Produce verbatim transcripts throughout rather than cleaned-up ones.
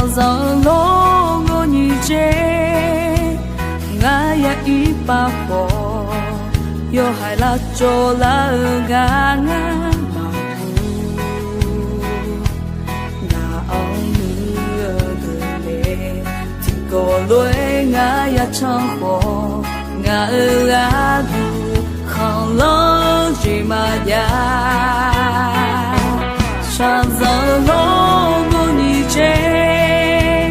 Zanqzanq lor ngar nyiq dzer, ngar ya ir pav khawf, yawhaiq lavcawv lar-eu gar ngar maqmuiq. Ngaq-anr muiq-eu deuq le, tiqkawv lof-aer ngar ya canr khawf, ngaq-euq gharduq khanqlanr jeq maqjav. Shaqzanq lor ngar nyiq dzer,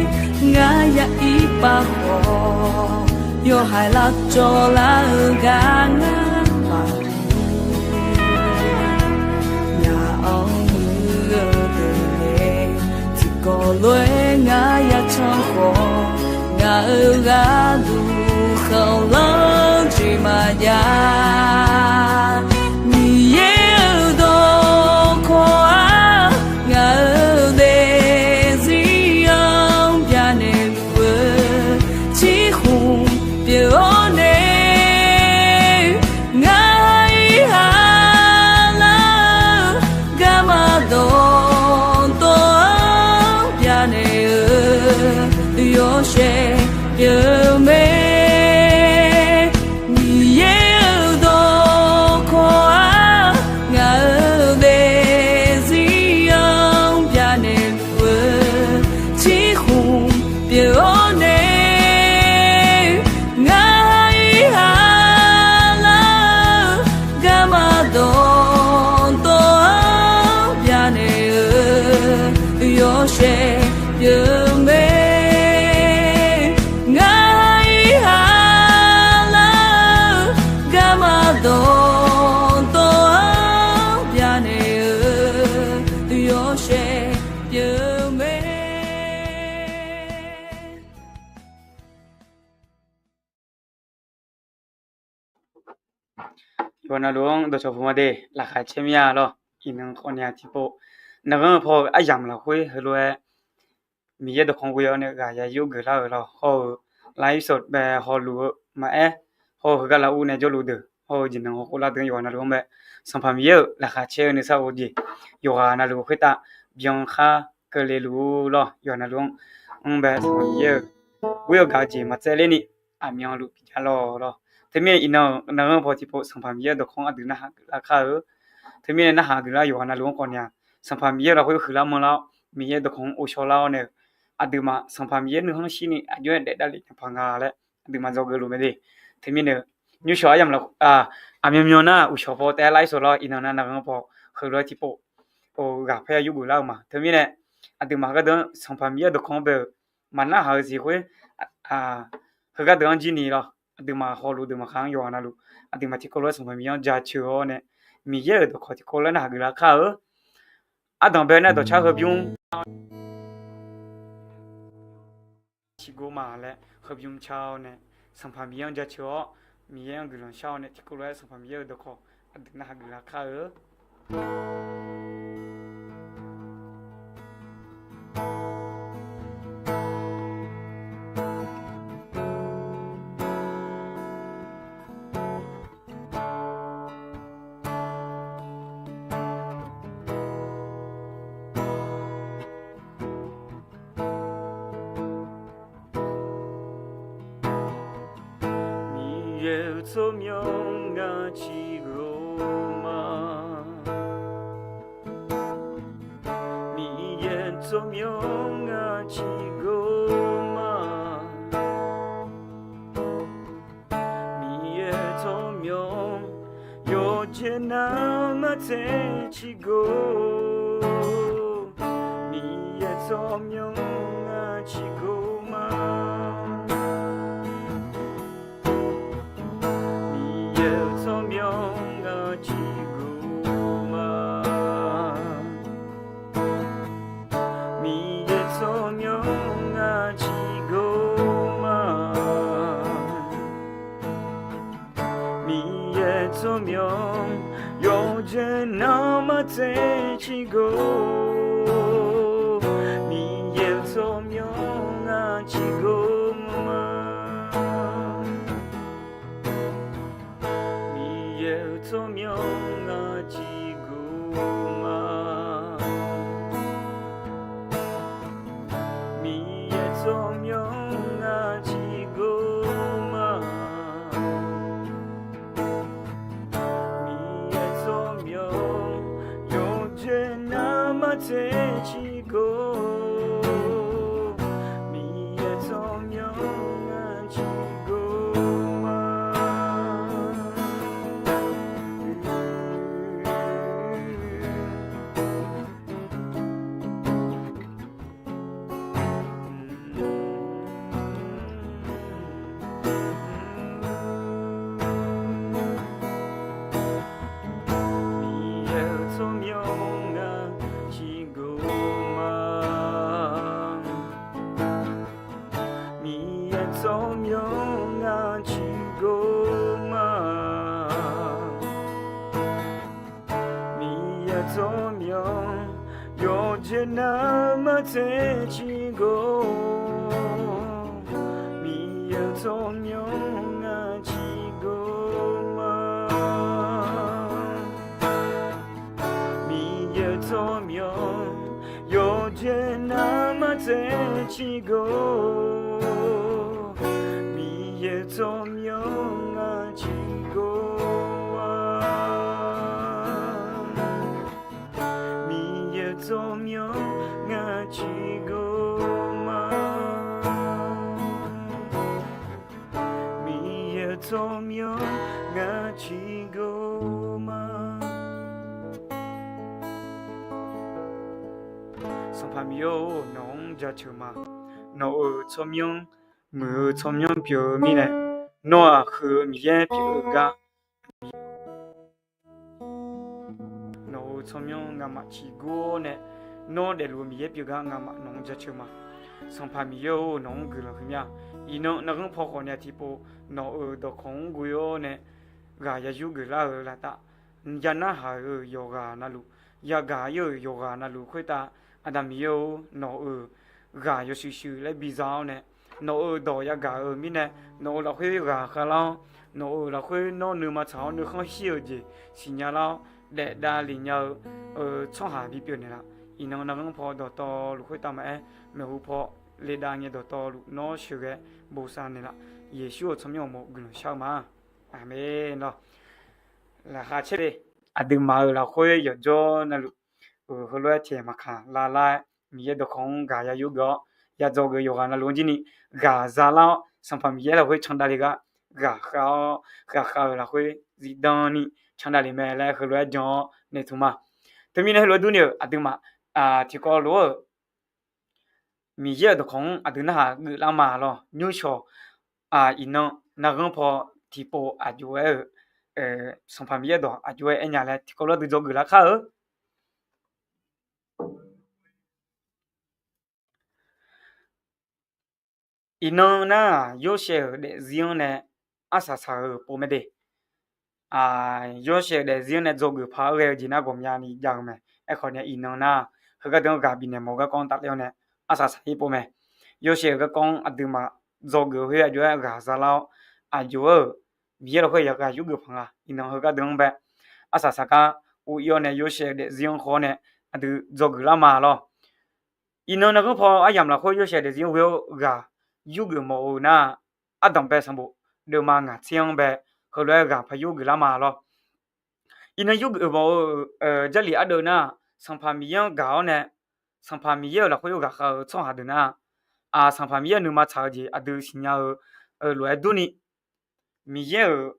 ngar ya ir pav khawf, yawhaiq lavcawv lar-eu gar ngar maqmuiq. Ngaq-anr muiq-eu deuq le, tiqkawv lof-aer ngar ya canr khawf, ngaq-euq gharduq khanqlanr jeq maqjav. Miqyaer-euq dawqkawq-aq, ngaq-euq daefzir-anr byanaeq luf-eu, tsirkhmq pyeuf-awr nae, ngar ir ha lar-eu garma dawqtawv-anr byanaeq-eu, yawshaef pyeuf-eu mae. Miqyaer-euq dawqkawq-aq, ngaq-euq daefzir-anr byanaeq luf-eu, tsirkhmq pyeuf-awr nae, ngar ir ha lar-eu garma dawqtawv-anr byanaeq-eu, yawshaef pyeuf-eu mae. Ngar ir ha lar-eu garma dawqtawv-anr byanaeq-eu, yawshaef pyeuf-eu mae. Yawqha navluf-anr dawqcawq puq ma de, laqkhaq caer mir-a lawr. Iqnan khawf ni-aq tiqpov, naqghanr paw aryamq lafkhoer heulof-aer Miqyaer dawqkawq ghoe-awr nae ghaq ya yur geuflar-euq lawr. Hawr-eu lafsawq bae hawluf-eu maqaer, hawr-eu heugar lafur nae jawrluf deuq, hawr-eu jeqnan hawkhof lar deuq-anr yawqha navluf-anr bae Sanqpaq Miqyaer-euq laqkhaq caer-eu nuisar ghof jeq, yawqha navluf khoertav byan khar keuvle luf-ur lawr. Yawqha navluf-anr, anr bae Sanqpaq Miqyaer-euq ghoer-eu gaq-eu jeq maqtsaevler ni aqmyanluf biqja lawr lawr. Teumirnae iqnan-euq naqghanr paw tiqpov Sanqpaq Miqyaer-euq dawqkawq-anr aqdui narhaq geuflar kar-eu. Teumirnae narhaq geuflar yawqha navluf-anr khawf ni-aq, Sanqpaq Miqyaer lafkhoer huiqlar manrlar-awr, Miqyaer dawqkawq-anr ghovshaw lar-awr nae-euq, aqduimaf Sanqpaq Miqyaer nuikhanr shir ni aqjox-aer daef davlef naqpaq nga laer aqduimaf dzawgeuf luf mae de. Teumirnae nymrshawq aryamq laf, aqmyanmyan nar uqshawq paw taef-aer lafsawq lawr. Iqnan nar naqghanr paw heulof-aer tiqpov ghaq paer ya yur geuflar-eu ma. Teumirnae aqduimaf gharduq-anr Sanqpaq Miqyaer-euq dawqkawq-anr bae-euq maqnarhaq-eu jeq khoer, heugar deuq-anr jir ni lawr. Aqduimaf hawluf deuq maqkhaq-anr yawqha navluf, aqduimaf tiqkawv lof-aer Sanqpaq Miqyaer-anr jaceuq-awr nae, Miqyaer-euq dawqkawq tiqkawv lof-aer narhaq geuflar kar-eu. Ardanqbae nar dawqcar heubymr ciqgor ma laer heubymr car-awr nae, Sanqpaq Miqyaer-anr jaceuq-awr, Miqyaer-anr guiqlanq shar-awr nae tiqkawv lof-aer Sanqpaq Miqyaer-euq dawqkawq aqdui narhaq geuflar kar-eu. Miqyaer-euq tsawrmyanr ngar ciqgor ma. Miqyaer-euq tsawrmyanr ngar ciqgor ma. Miqyaer-euq tsawrmyanr yawqjeq navmaqtser ciqgor. Miqyaer-euq tsawrmyanr ngar ciqgor ma. Miqyaer-euq tsawrmyanr ngar ciqgor ma. Miqyaer-euq tsawrmyanr ngar ciqgor ma. Miqyaer-euq tsawrmyanr yawqjeq navmaqtser ciqgor. Miqyaer-euq tsawrmyanr ngar ciqgor ma. Miqyaer-euq tsawrmyanr ngar ciqgor ma. Miq Tsawrmyanr ngar ciqgor ma. Miqyaer tsawrmyanr yawqjeq navmaqtser ciqgor. Miqyaer tsawrmyanr ngar ciqgor ma. Miqyaer tsawrmyanr yawqjeq navmaqtser ciqgor. Miqyaer tsawrmyanr ngar ciqgor ma. Miqyaer tsawrmyanr ngar ciqgor ma. Miqyaer tsawrmyanr ngar ciqgor ma. Sanqpaq Miqyaer-or, nawq-anr jaceuq ma. Nawq-euq tsawrmyanr, muiq-eu tsawrmyanr pyeuf-eu mirnae, nawr-aq huiq-eu Miqyaer pyeuf-eu gar, nawq-euq tsawrmyanr ngamaf ciqgor-awr nae, nawr daefluf-eu Miqyaer pyeuf gar ngamaf nawq-anr jaceuq ma. Sanqpaq Miqyaer-or, nawq-anr guiqlanq huiqmya. Iqnan narghanr paw khawf nae tiqpov nawq-euq dawqkawq-anr ghoe-awr nae, ghaq ya yur geuflar-euq laftav, ya narhaq-euq yawqghaq navluf, yagaq-ir-euq yawqghaq navluf khoertav, Aqda Miqyaer-or, nawq-euq ghaq yawshuif shuif laer biza-awr nae, nawq-euq dawq yagaq-euq mirnae, nawq-euq lafkhoer ghaqkhav lar-awr, nawq-euq lafkhoer nawr nuima tsaq-awr nuikhanr shir-euq jeq siqnya lar-awr, daefdav lef nya-eu tsawrhaq bipyeuf naeqlaf. Iqnan narghanr paw dawqtawvluf khoertav maqaer, maeqhu paw ledav ngae dawqtawvluf nawr sheuqghae bosav naeqlaf. Yeqsur-euq tsawrmyanr uqmov guiqlanq shar-eu ma. Aqmeq lawr. Laqkhaq caer le. Aqduimaf-euq lafkhoer yawqjawr navluf, heulof-aer tiq maqkaq lavlar-aer, Miqyaer dawqkawq-anr ghaq ya yur geuf-awr, ya dzawgeuf yawqghaq navluf-anr jirni ghaq za lar-awr, Sanqpaq Miqyaer lafkhoer candav le gar ghaqkhav-awr, ghaqkhav-euq lafkhoer zifdan ni candav le mae laer heulof-aer jan-awr naeq tmq ma. Teumirnae heulof-aer durni-euq aqduimaf tiqkawv lof-aer-euq Miqyaer-euq dawqkawq-anr aqdui narhaq geuflar ma lawr. Nymrshawq, iqnan narghanr paw tiqpov aqjox-aer-euq Sanqpaq Miqyaer dawq aqjox-aer aernya laer tiqkawv lof-aer dui dzawgeuf lar kar-eu. Iqnan nar, Yorsaev-euq daefzir-anr nae arsaq saq-euq pov mae de. Yorsaev-euq daefzir-anr nae dzawgeuf paq-aer ghae-eu jeq nar ghawqmyani jav-eu mae. Aerkhawf nae iqnan nar, heugar deuq-anr ghaq bifnaeq mawf-eu garkawv-anr tafler-awr nae arsaq saq-ir pov mae. Yorsaev-euq garkawv-anr aqduimaf dzawgeuf khoer aqjox-aer ghaq za lar-awr, aqjox-aer-euq Miqyaer lafkhoer yagaq yur geuf paq nga. Iqnan heugar deuq-anr bae arsaq saq gar ur-ir-awr nae Yorsaev-euq daefzir-anr haw-awr nae aqdui dzawgeuf lar ma lawr. Iqnan narghanr paw aryamq lafkhoer Yorsaev daefzir-anr ghoe-awr ghaq yur geuf mawf-eu nar, ardanq bae sanqbof deuvma ngaq tser-anr bae heulof-aer ghaq paq yur geuf lar ma lawr. Iqnan yur geuf mawf-eu Jarlif ardeuv nar, Sanqpaq Miqyaer-anr gaq-awr nae Sanqpaq Miqyaer-euq lafkhoer yawr ghaqkhav-eu tsawrhaq deuq nar, Sanqpaq Miqyaer nuima tsaq-eu jeq aqdui siqnya-eu lof-aer durni, Miqyaer-euq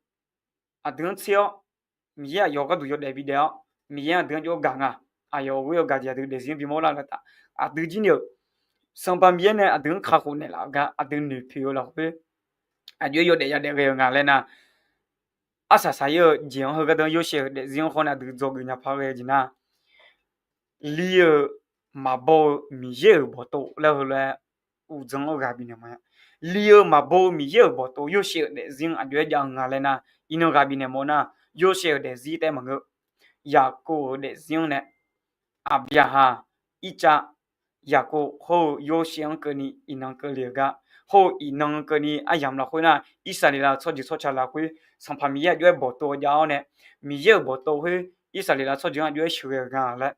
aqdui-anr tser-awr, Miqyaer aqyawf gharduq yawdaef bidaef-awr, Miqyaer aqdui-anr jov-aer gaq nga. Aqyawf ghoer-eu gaqjeq aqdui daefzir-anr bimawr lar-eu laftav, aqdui jirni-euq Sanqpaq Miqyaer nae aqdui-anr kakhof naeqlaf-eu gar aqdui noeqpoeq-eu lafkhoer aqjox-aer yawdaef yadaef ghae-eu nga laer nar, arsaq saq-ir-eu jeq-anr heugar deuq-anr Yorsaev-euq daefzir-anr haw nae aqdui dzawgeuf nya paq ghae-eu jeq nar, li-euq maqbaw-eu Miqyaer-euq bawqtov laer heulof-aer uqdzan-anr ghaq bifnaeq mawf-a. Li-eu maqbaw-eu Miqyaer-euq bawqtov Yorsaev-euq daefzir-anr aqjox-aer jav-eu nga laer nar, iqnan ghaq bifnaeq mawf nar, Yorsaev-euq daefzir taef maqngeur. Yaqkov-euq daefzir-anr nae Aqbyaqhaq, Irtsav, Yaqkov hawr-eu Yorsaev-anr keuvni iqnan keuvle-euq gar, hawr-eu iqnan keuvni aryamq lafkhoer nar, Irsaqleqlav-eu tsawrjeuq tsawrca lafkhoer Sanqpaq Miqyaer aqjox-aer bawqtov jav-awr nae, Miqyaer-euq bawqtov khoer Irsaqleqlav tsawrjeuq-anr aqjox-aer sheuqghae-euq nga laer,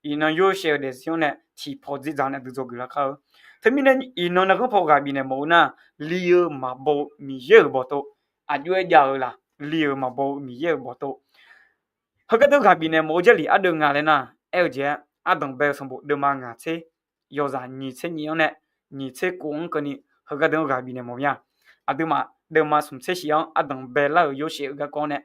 iqnan Yorsaev-euq daefzir-anr nae tiqpaw dzerdzaq nae aqdui dzawgeuf lar kar-eu. Teumirnae iqnan narghanr paw ghaq bifnaeq mawf-eu nar, li-eu maqbaw-eu Miqyaer-euq bawqtov aqjox-aer jav-eu laq, li-euq maqbaw-eu Miqyaer-euq bawqtov. Heugar deuq-anr ghaq bifnaeq mawf-eu Jarlif ardeuv nga laer nar, aer-eu jeq-aer ardanq bae-eu sanqbof deuvma ngaq tser, yawzaq nyiq tser nyiq-anr nae nyiq tser kov-anr keuvni heugar deuq-anr ghaq bifnaeq mawf mir-a. Aqduimaf deuvma smq tser shif-anr ardanq bae lar-euq Yorsaev-euq garkawv nae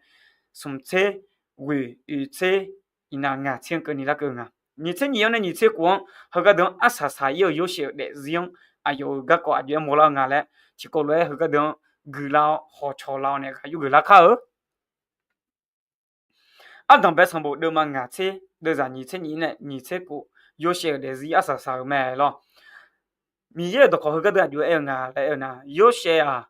smq tser ghoeq oeq tser iqnan ngaq tser-anr keuvni larkeuv nga. Nyiq tser nyiq-anr nae nyiq tser kov-anr heugar deuq-anr arsaq saq-ir-euq Yorsaev-euq daefzir-anr aqyawf-euq garkawv aqjox-aer mawrlar-eu nga laer tiqkawv lof-aer heugar deuq-anr guiqlar-awr hawqcawq lar-awr nae ghaq yur geuf lar kar-eu. Ardanq bae sanqbof deuvma ngaq tser, deuvzaq nyiq tser nyiq-anr nae nyiq tser kov, Yorsaev-euq daefzir arsaq saq-euq mae lawr. Miqyaer-euq dawqkawq heugar deuq aqjox-aer aer-eu nga laer aer-eu nar, Yorsaev-aq,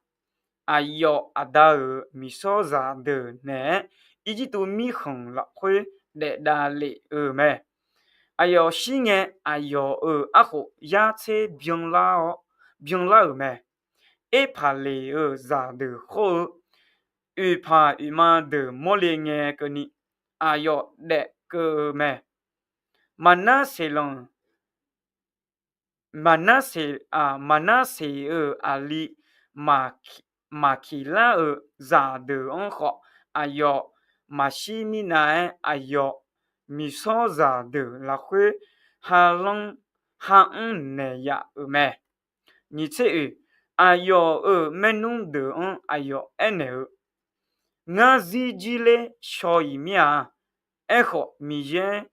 aqyawf aqda-euq miqsawrzaq deuq naeq-aer, Irjirtuv mirkhanq lafkhoer daefdav lef-eu mae. Aqyawf shir ngae, aqyawf-euq arkhof yar tser byanlar-awr, byanlar-euq mae. Erpaqleq-euq zaqdeuq khawr-eu, oeqpaq oeqma deuq mawrle ngae keuvni, aqyawf daefkeuv-eu mae. Maqnarseq lanq, Maqnarseq, Maqnarseq-euq aqli Maqkiqlar-euq zaqdeuq-anr khawf, aqyawf maqshir mirnav-aer, aqyawf miqsawrzaq deuq lafkhoer halanr har-anr naeq yaf-euq mae. Nyiq tser oeq, aqyawf-euq maernmr deuq-anr aqyawf aernaeq-eu, Ngar zirjir ler shaw-iq mir-a. Aerkhawf, Miqyaer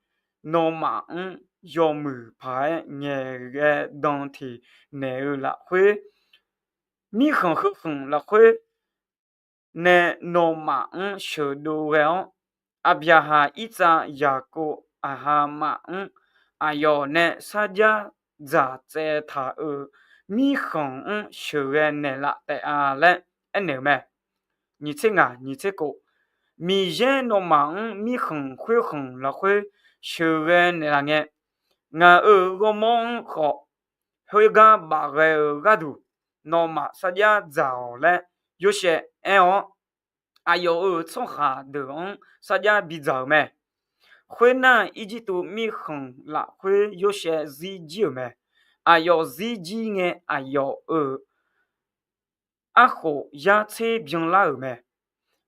nawmaf-anr yawmuiq paq-aer ngaeqghae dan teq naeq-eu lafkhoer, mirkhanq heukhanq lafkhoer nae nawmaf-anr sheuqdov ghae-awr, Aqbyaqhaq, Irtsav, Yaqkov, Aqhamaf-anr aqyawf nae sarjax dzaqtsaev taq-euq mirkhanq-anr sheuqghae naeqlaf taef-a laer aernaeq-eu mae. Nyiq tser ngaq, nyiq tser kof, Miqyaer nawmaf-anr mirkhanq khoerkhanq lafkhoer sheuqghae naeqlaf ngae, ngaq-euq ghawrmawr-anr khawf khoergar bafghae-eu gharduq nawmaf sarjax dzaq-awq laer Yorsaev aer-awr, aqyawf-euq tsawrhaq deuq-anr sarjax bidzaq-euq mae. Khoernar, Irjirtuv mirkhanq lafkhoer Yorsaev zirjir-euq mae. Aqyawf zirjir ngae, aqyawf-euq arkhof yar tser byanlar-euq mae.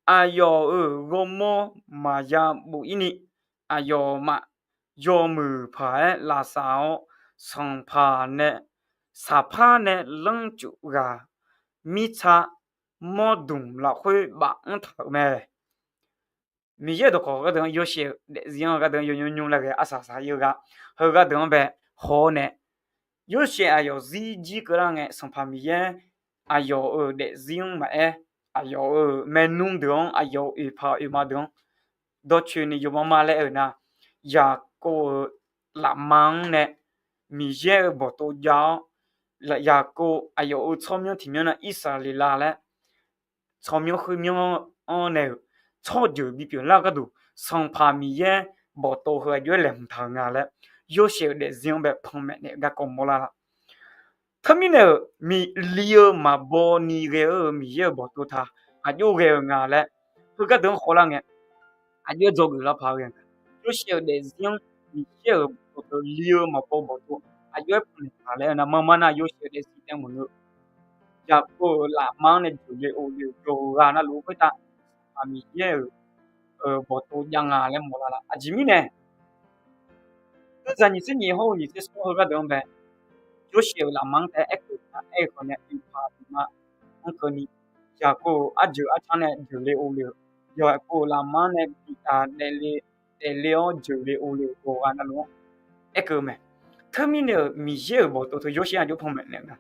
Aqyawf-euq ghawrmawr maqya bof-ir ni, aqyawfmaf yawmuiq paq-aer lavsav-awr, sanqpaq nae, saqpar nae lanrcuf ghaq mirtsa mawrdmq lafkhoer baf-anr taq-euq mae. Miqyaer-euq dawqkawq gharduq-anr Yorsaev-euq daefzir-anr gharduq-anr yawnymr nymr laer ghae arsaq saq-ir-eu gar, heugharduq-anr bae haw-awr nae, Yorsaev aqyawf zirjir keuvlar ngae, Sanqpaq Miqyaer aqyawf-euq daefzir-anr maqaer, aqyawf-euq maernmr deuq-anr, aqyawf-euq oeqpaq oeqma deuq-anr dawrcoeni yawmar mar laer aer-eu nar, Yaqkov-euq lafma-anr nae Miqyaer-euq bawqtov jav-awr, Yaqkov aqyawf-euq tsawrmyanr tiq myanr nar Irsaqleqlav laer tsawrmyanr khoermyanr-anr nae-euq tsawrjeuq bipyeuf lar-eu gharduq, Sanqpaq Miqyaer bawqtov heu aqjox-aer laeqhmq taq-euq nga laer, Yorsaev-euq daefzir-anr bae panmaeq naeq-eu garkawv mawrlar la. Teumirnae-euq, li-eu maqbaw ni ghae-eu Miqyaer-euq bawqtov taq aqjox ghae-eu nga laer, heugar deuq-anr khawvlar ngae, aqjox-aer dzawgeuf lar paq-eu ghae nga. Yorsaev-euq daefzir-anr Miqyaer-euq bawqtov li-eu maqbaw bawqtov aqjox-aer panmaeq taq laer-eu nar, mar mar nar Yorsaev-euq daefzir taef maqngeur-eu, Yaqkov-euq lafma-anr nae jeuqle ovle-euq yawqghaq navluf khoertav Sanqpaq Miqyaer-euq bawqtov jav nga laer mawrlar la. Aqjeq mirnae, Terzaq nyiq tser nyiq hawr-eu nyiq tser smr heugar deuq-anr bae, Yorsaev-euq lafma-anr taef-aer aerkeuv nar, aer-eu khawf nae oeqpaq oeqma-anr keuvni, Yaqkov-euq arjeuq arcanr nae jeuqle ovle-euq, Yaqkov-euq lafma-anr nae bi daefle, daefle-awr jeuqle ovle-euq yawqghaq navluf-anr aerkeuv mae. Teumirnae-euq Miqyaer-euq bawqtov teu Yorsaev aqjox panmaeq naeq-eu nga.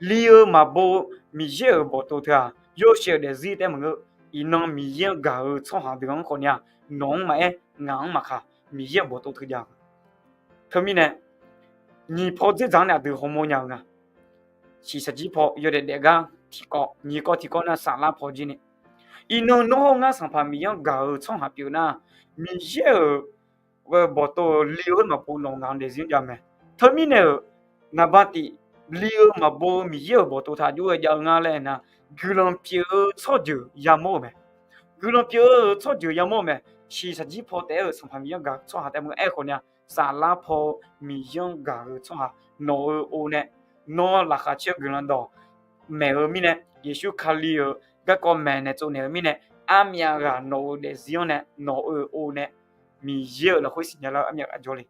Li-eu maqbaw-eu Miqyaer-euq bawqtov teu-aq, Yorsaev-euq daefzir taef maqngeur. Iqnan Miqyaer-anr gaq-eu tsawrhaq deuq-anr khawf ni-aq, nawq-anr maqaer, ngaq-anr maqkaq, Miqyaer-euq bawqtov teu jav-eu. Teumirnae, nyiq paw dzerdzaq-anr nae aqdui hawmawr nya-eu nga. Shiqshaq jir paw yawdaef daef gar tiqkawv, nyiq kawv tiqkawv nar saflar paw jir ni, iqnan nawr hawr ngar Sanqpaq Miqyaer-anr gaq-eu tsawrhaq pyeuf nar, Miqyaer-euq bawqtov-eu li-eu khoer maqbaw nawq ngaq-anr daefzir-anr jav mae. Teumirnae-euq, naqba tiq, li-eu maqbaw-eu Miqyaer-euq bawqtov taq aqjox ghae jav-eu ngar laer aernar, guiqlanq pyeuf-eu tsawrjeuq yamawr-euq mae. Guiqlanq pyeuf-eu tsawrjeuq yamawr-eu mae. Shiqshaq jir paw taef-aer-euq Sanqpaq Miqyaer-anr gaq-eu tsawrhaq taef maqngeur, aerkhawf ni-aq, saflar paw Miqyaer-anr gaq-eu tsawrhaq nawq-euq o nae, nawr laqkhaq caer-eu guiqlanq dawq maeq-eu mirnae, Yeqsur Kali-euq garkawv maeqnaeq tsovnaeq-eu mirnae, armyav ghaq nawq-euq daefzir-anr nae nawq-euq o nae Miqyaer-euq lafkhoer siqnya lar-eu armyav ghaq jawrle.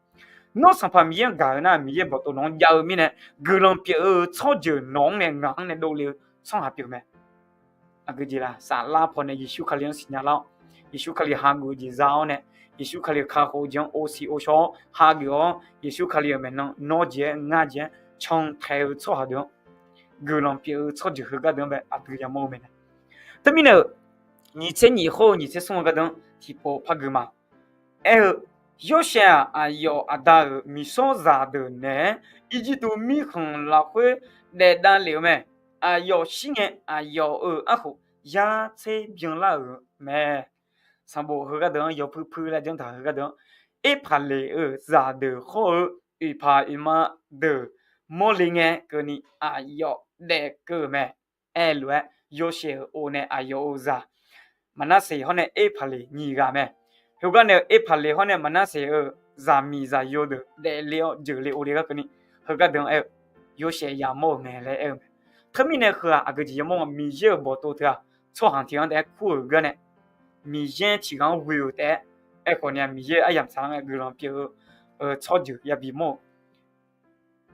Nawr Sanqpaq Miqyaer-anr gaq-eu nar, Miqyaer bawqtov nawq-anr jav-eu mirnae, guiqlanq pyeuf-eu tsawrjeuq nawq-anr nae ngaq-anr nae dovle-eu tsawrhaq pyeuf mae. Aqgeujeq la, saflar paw nae Yeqsur Kali-anr siqnya lar-awr, Yeqsur Kali hageuf-eu jeq za-awr nae, Yeqsur Kali-euq kakhof-eu jeq-anr ov siq ov shawr-awr hageuf-awr, Yeqsur Kali-euq maeqnan nawr jeq-aer ngar jeq-aer cantae-eu tsawrhaq deuq-anr, guiqlanq pyeuf-eu tsawrjeuq heugar deuq-anr bae aqdui yamawr-eu mae nae. Teumirnae-euq, nyiq tser nyiq hawr-eu nyiq tser smr-eu gardeuq-anr tiqpov par gui ma. Aer-eu, Yorsaev-aq, aqyawf aqda-euq miqsawrzaq deuq naeq-aer Irjirtuv mirkhanq lafkhoer daef davlef-eu mae. aqyawf shir ngae aqyawf-euq arkhof yar tser byanlar-euq mae. Sanqbof heu gharduq-anr yawpuir puir laer janr taq heu gharduq-anr, Erpaqleq-euq zaqdeuq hawr-eu oeqpaq oeqma deuq mawrle ngae keuvni aqyawf daef keuv-euq mae. Aerlof-aer Yorsaev-euq o nae aqyawf-euq zaq Maqnarseq hawr nae Erpaqleq nyiq ghaq mae. Heugar nae-eu Erpaqleq hawr nae Maqnarseq-euq zaqmiq zaqyo deuq daefle-awr jeuqle ovle gar keuvni, heugar deuq-anr aer-eu, Yorsaev yamawr-euq mae laer aer-eu mae. Teumirnae heu-aq aqgeu jeq yamawr nga, Miqyaer-euq bawqtov teu-aq, tsawrhaq tiq ghaq-anr taef-aer kur-euq gar nae, Miqyaer tiq ghaq-anr ghoe-euq taef-aer, aerkhawf ni-aq Miqyaer aryamq tsaq-anr ghae guiqlanq pyeuf-eu tsawrjeuq yabi mawr-eu.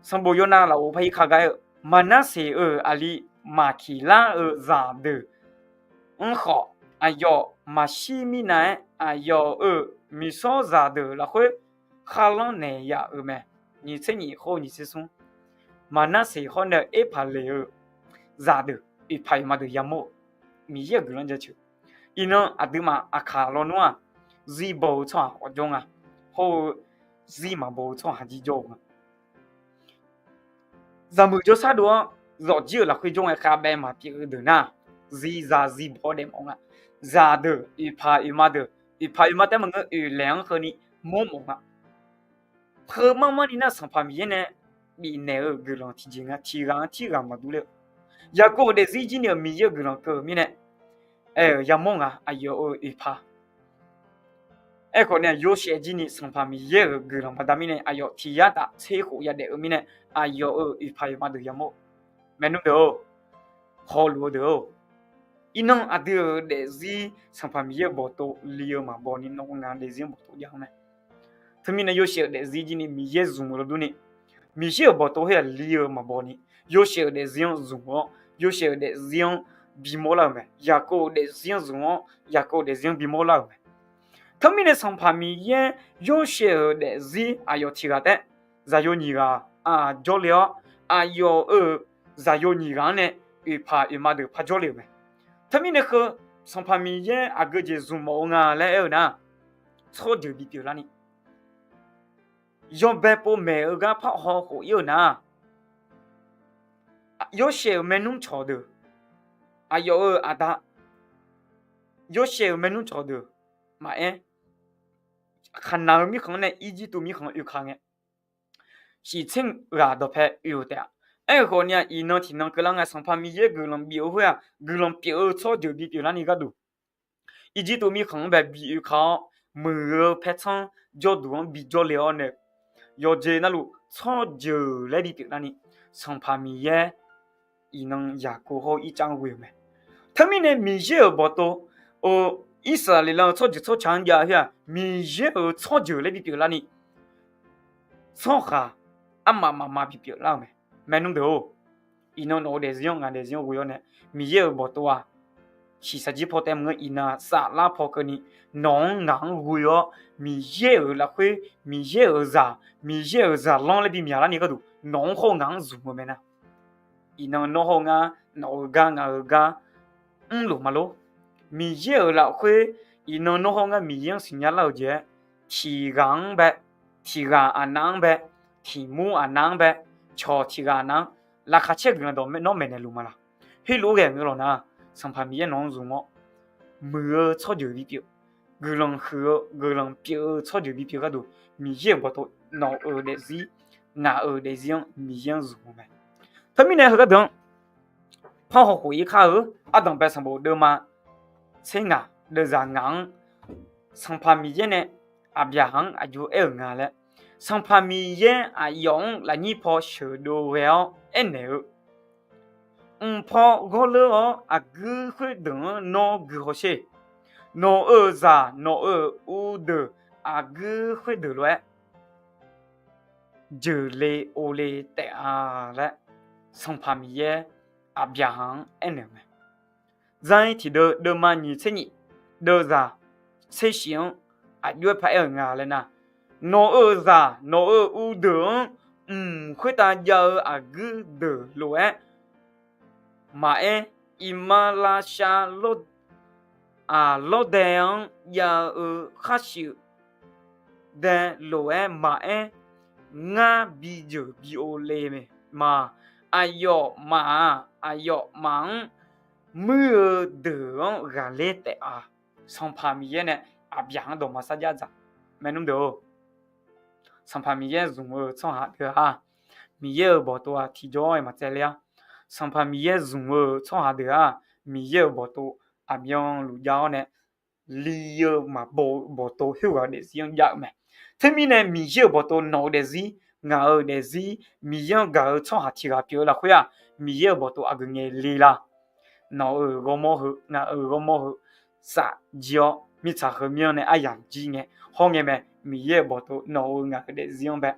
Sanqbof yawnav lafov par irkar gar aer-eu, Maqnarseq-euq aqli Maqkiqlar-euq zaqdeuq-anr khawf, aqyawf maqshir mirnav-aer aqyawf-euq miqsawrzaq deuq lafkhoer kharlanr naeq yaf-euq mae. Nyiq tser nyiq hawr-eu nyiq tser smr, Maqnarseq hawr nae-eu Erpaqleq-euq zaqdeuq oeqpaq oeqma deuq yamawr-eu Miqyaer-euq guiqlanq jaceuq. Iqnan aqduimaf aqkaq lawnmr-aq, zir baw-eu tsawrhaq khawf jawr nga, hawr-eu zir maqbaw-eu tsawrhaq jir jawr-eu nga. Zaqmeuq jawrshar dov-awr zawqjir-euq lafkhoer jawr ngae khavbaev maqpyeuf-eu deuq nar, zir za zir baw-awr daefmawf nga. Zaqdeuq oeqpaq oeqma deuq, oeqpaq oeqma taef maqngeur oeqlaeq-anr keuvni mawrmawf nga. Heu marmar ni nar Sanqpaq Miqyaer nae bifnaeq-eu guiqlanq tiqjeq nga, tiq ghaq-anr tirghaq maqdur ler-eu. Yaqkov-euq daefzir jir ni-euq Miqyaer-euq guiqlanq keuv-euq mirnae, aer-euq yamawr nga aqyawf-euq oeqpaq. Aerkhawf ni-aq Yorsaev jir ni Sanqpaq Miqyaer-euq guiqlanq baqda mirnae aqyawf tiq yar taf tser khof yadaef-eu mirnae, aqyawf-euq oeqpaq oeqma deuq yamawr-eu. Maernmr deuq-or, hawluf-eu deuq-or, iqnan aqdui-euq daefzir Sanqpaq Miqyaer-euq bawqtov li-eu maqbaw ni nawr ngaq daefzir-anr bawqtov jav-anr mae. Teumirnae Yorsaev-euq daefzir jir ni Miqyaer zmq-eu lawrdur ni, Miqyaer-euq bawqtov khoer-aq li-eu maqbaw ni, Yorsaev-euq daefzir-anr zmq-awr Yorsaev-euq daefzir-anr bimawr lar-euq mae. Yaqkov-euq daefzir-anr zmq-awr Yaqkov-euq daefzir-anr bimawr lar-euq mae. Teumirnae Sanqpaq Miqyaer Yorsaev-euq daefzir aqyawf tiq ghaq taef-aer zaqyo nyiq ghaq jawrle-awr, aqyawf-euq zaqyo nyiq ghaq-anr nae oeqpaq oeqma deuq par jawrle-euq mae. Teumirnae heu Sanqpaq Miqyaer aqgeu jeq zmq mawf-eu nga laer aer-eu nar, tsawrjeuq bipyeuf larni, yawbae pov maeq-eu gar parhaw khof ir-eu nar, Yorsaev-euq maernmr cawqdeuq, aqyawf-euq aqda Yorsaev-euq maernmr cawqdeuq maqaer, Kaqnaq-eu mirkhanq-anr nae Irjirtuv mirkhanq oeka ngae, shiq tser ghaq dawqpae oe-eu taef-a. Aerkhawf ni-aq, iqnan tiqnan keuvlar ngae, Sanqpaq Miqyaer guiqlanq bif-eu khoer-aq, guiqlanq pyeuf-eu tsawrjeuq bipyeuf larni gharduq, Irjirtuv mirkhanq-anr bae bi oeka-awr, muiq-eu paertsanr jawrduq-anr bijawr le-awr nae, yawqjeq navluf tsawrjeuq laer bipyeuf larni, Sanqpaq Miqyaer iqnan Yaqkov hawr-eu Irtsav-anr ghoe-euq mae. Teumirnae Miqyaer-euq bawqtov-eu Irsaqleqlav-eu tsawrjeuq tsawrca-anr jav-eu khoer-aq, Miqyaer-euq tsawrjeuq laer bipyeuf larni, tsawrhaq armaf mafma bipyeuf lar-euq mae. Maernmr deuq-or, iqnan nawq-eu daefzir-anr ngaq daefzir-anr ghoe-awr nae, Miqyaer-euq bawqtov-aq, shiqshaq jir paw taef maqngeur, iqnan saflar paw keuvni nawq-anr ngaq-anr ghoe-awr, Miqyaer-euq lafkhoer, Miqyaer-euq zaq, Miqyaer-euq zaqlanr laer bimyaq larni gharduq nawq-anr hawr-eu ngaq-anr zmq-eu mae nar, iqnan nawr hawr-eu ngar, nawq-eu gar ngaq-eu gar mrluf ma lor. Miqyaer-euq lafkhoer iqnan nawr hawr-eu ngar Miqyaer-anr siqnya lar-euq jeq-aer, tiq ghaq-anr bae, tiq ghaq aqnav-anr bae, tiq mur aqnav-anr bae, cawq tiq ghaq aqnav-anr, laqkhaq caer guiqlanq dawq nawr maeqnaeq luf ma laq? Heulof-aer ghae ngeur lawq nar, Sanqpaq Miqyaer nawq-anr zmq-awr, muiq-eu tsawrjeuq bipyeuf, guiqlanq huiq-eu guiqlanq pyeuf-eu tsawrjeuq bipyeuf gharduq, Miqyaer-euq bawqtov nawq-euq daefzir, ngaq-euq daefzir-anr Miqyaer-anr zmq-eu mae. Teumirnae heugar deuq-anr parhaw khof ir kar-eu, ardanqbae sanqbof deuvma tser ngaq deuvzaq ngaq-anr, Sanqpaq Miqyaer nae Aqbyaqhaq-anr aqjox aer-euq nga laer, Sanqpaq Miqyaer aqyawf-anr lafnyir paw sheuqdov ghae-awr aernaeq-eu, Mq paw ghawrleur-awr aqguir khoerdeuq-anr nawr guihaw sher. Nawq-euq zaq nawq-euq uvdeuq aqguir khoerdeuq lof-aer jeuqle ovle taef-a laer, Sanqpaq Miqyaer Aqbyaqhaq-anr aernaeq-euq mae. Zar-ir tiqdeuv deuvma nyiq tser nyiq deuvzaq tser shif-anr aqjox-aer paraer-euq nga laer nar, nawq-euq zaq nawq-euq uvdeuq-anr mq khoertav jav-eu aqguir deuq lof-aer maqaer, iqmalavshav lawr lawrdae-anr jav-eu kharshuif dae lof-aer maqaer, ngar bi jeuq bi ovle ma. aqyawfmaf-aq, aqyawfmaf-anr muir-eu deuq-anr ghaqler taef-a. Sanqpaq Miqyaer nae Aqbyaqhaq-anr dawqma sarjax dzaq. Maernmr deuq-or, Sanqpaq Miqyaer zmq-eu tsawrhaq deuq-aq, Miqyaer-euq bawqtov-aq tiqjawr-aer maqtsaevler-ar. Sanqpaq Miqyaer zmq-eu tsawrhaq deuq-aq, Miqyaer-euq bawqtov aqmyanluf jav-awr nae, li-eu maqbaw-eu bawqtov khoerghaq-eu daefzir-anr jav-eu mae. Teumirnae Miqyaer-euq bawqtov nawq-eu daefzir, ngaq-euq daefzir, Miqyaer-anr gaq-eu tsawrhaq tiq ghaq pyeuf-eu lafkhoer-aq, Miqyaer-euq bawqtov aqgeu ngae le la? Nawq-euq ghawrmawr heu, ngaq-euq ghawrmawr heu, saf jir-awr mirtsaq heumyanr nae aryamq jir ngae hawr ngae mae. Miqyaer-euq bawqtov nawq-euq ngaq-euq daefzir-anr bae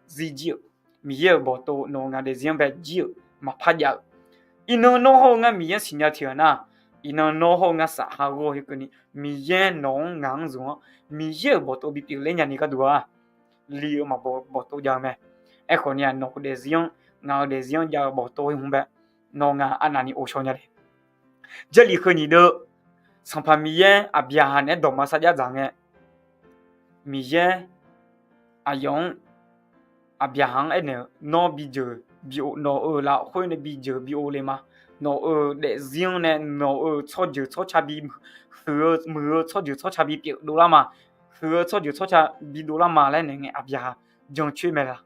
zir jir-euq, Miqyaer-euq bawqtov nawq-euq ngaq daefzir-anr bae jir-euq maqpar jav-euq. Iqnan nawr hawr-eu ngar Miqyaer-anr siqnya tiq ghaq nar, iqnan nawr hawr-eu ngar safha ghawr-eu heu keuvni, Miqyaer nawq-anr ngaq-anr zmq-awr, Miqyaer-euq bawqtov bipyeuf ler nyani gharduq-aq, li-eu maqbaw bawqtov jav-eu mae. Aerkhawf ni-aq, nawq-euq daefzir-anr, ngaq-euq daefzir-anr jav-eu bawqtov-aer hmq bae, nawq ngaq arnavni ghovshaw nya le. Jarlif heu nyiq deuv, Sanqpaq Miqyaer Aqbyaqhaq naeq-aer dawqma sarjax dzaq ngae, Miqyaer aqyawf-anr, Aqbyaqhaq-anr aernaeq-eu, nawr bijeuq bi-o, nawq-euq lafkhoer nae bijeuq bi-o le ma. Nawq-euq daefzir-anr nae nawq-euq tsawrjeuq tsawrca bi, huiq-eu muiq-eu tsawrjeuq tsawrca bipyeuf dovlar ma. Huiq-eu tsawrjeuq tsawrca bidovlar ma laer naeq ngae, Aqbyaqhaq jancoer mae laq?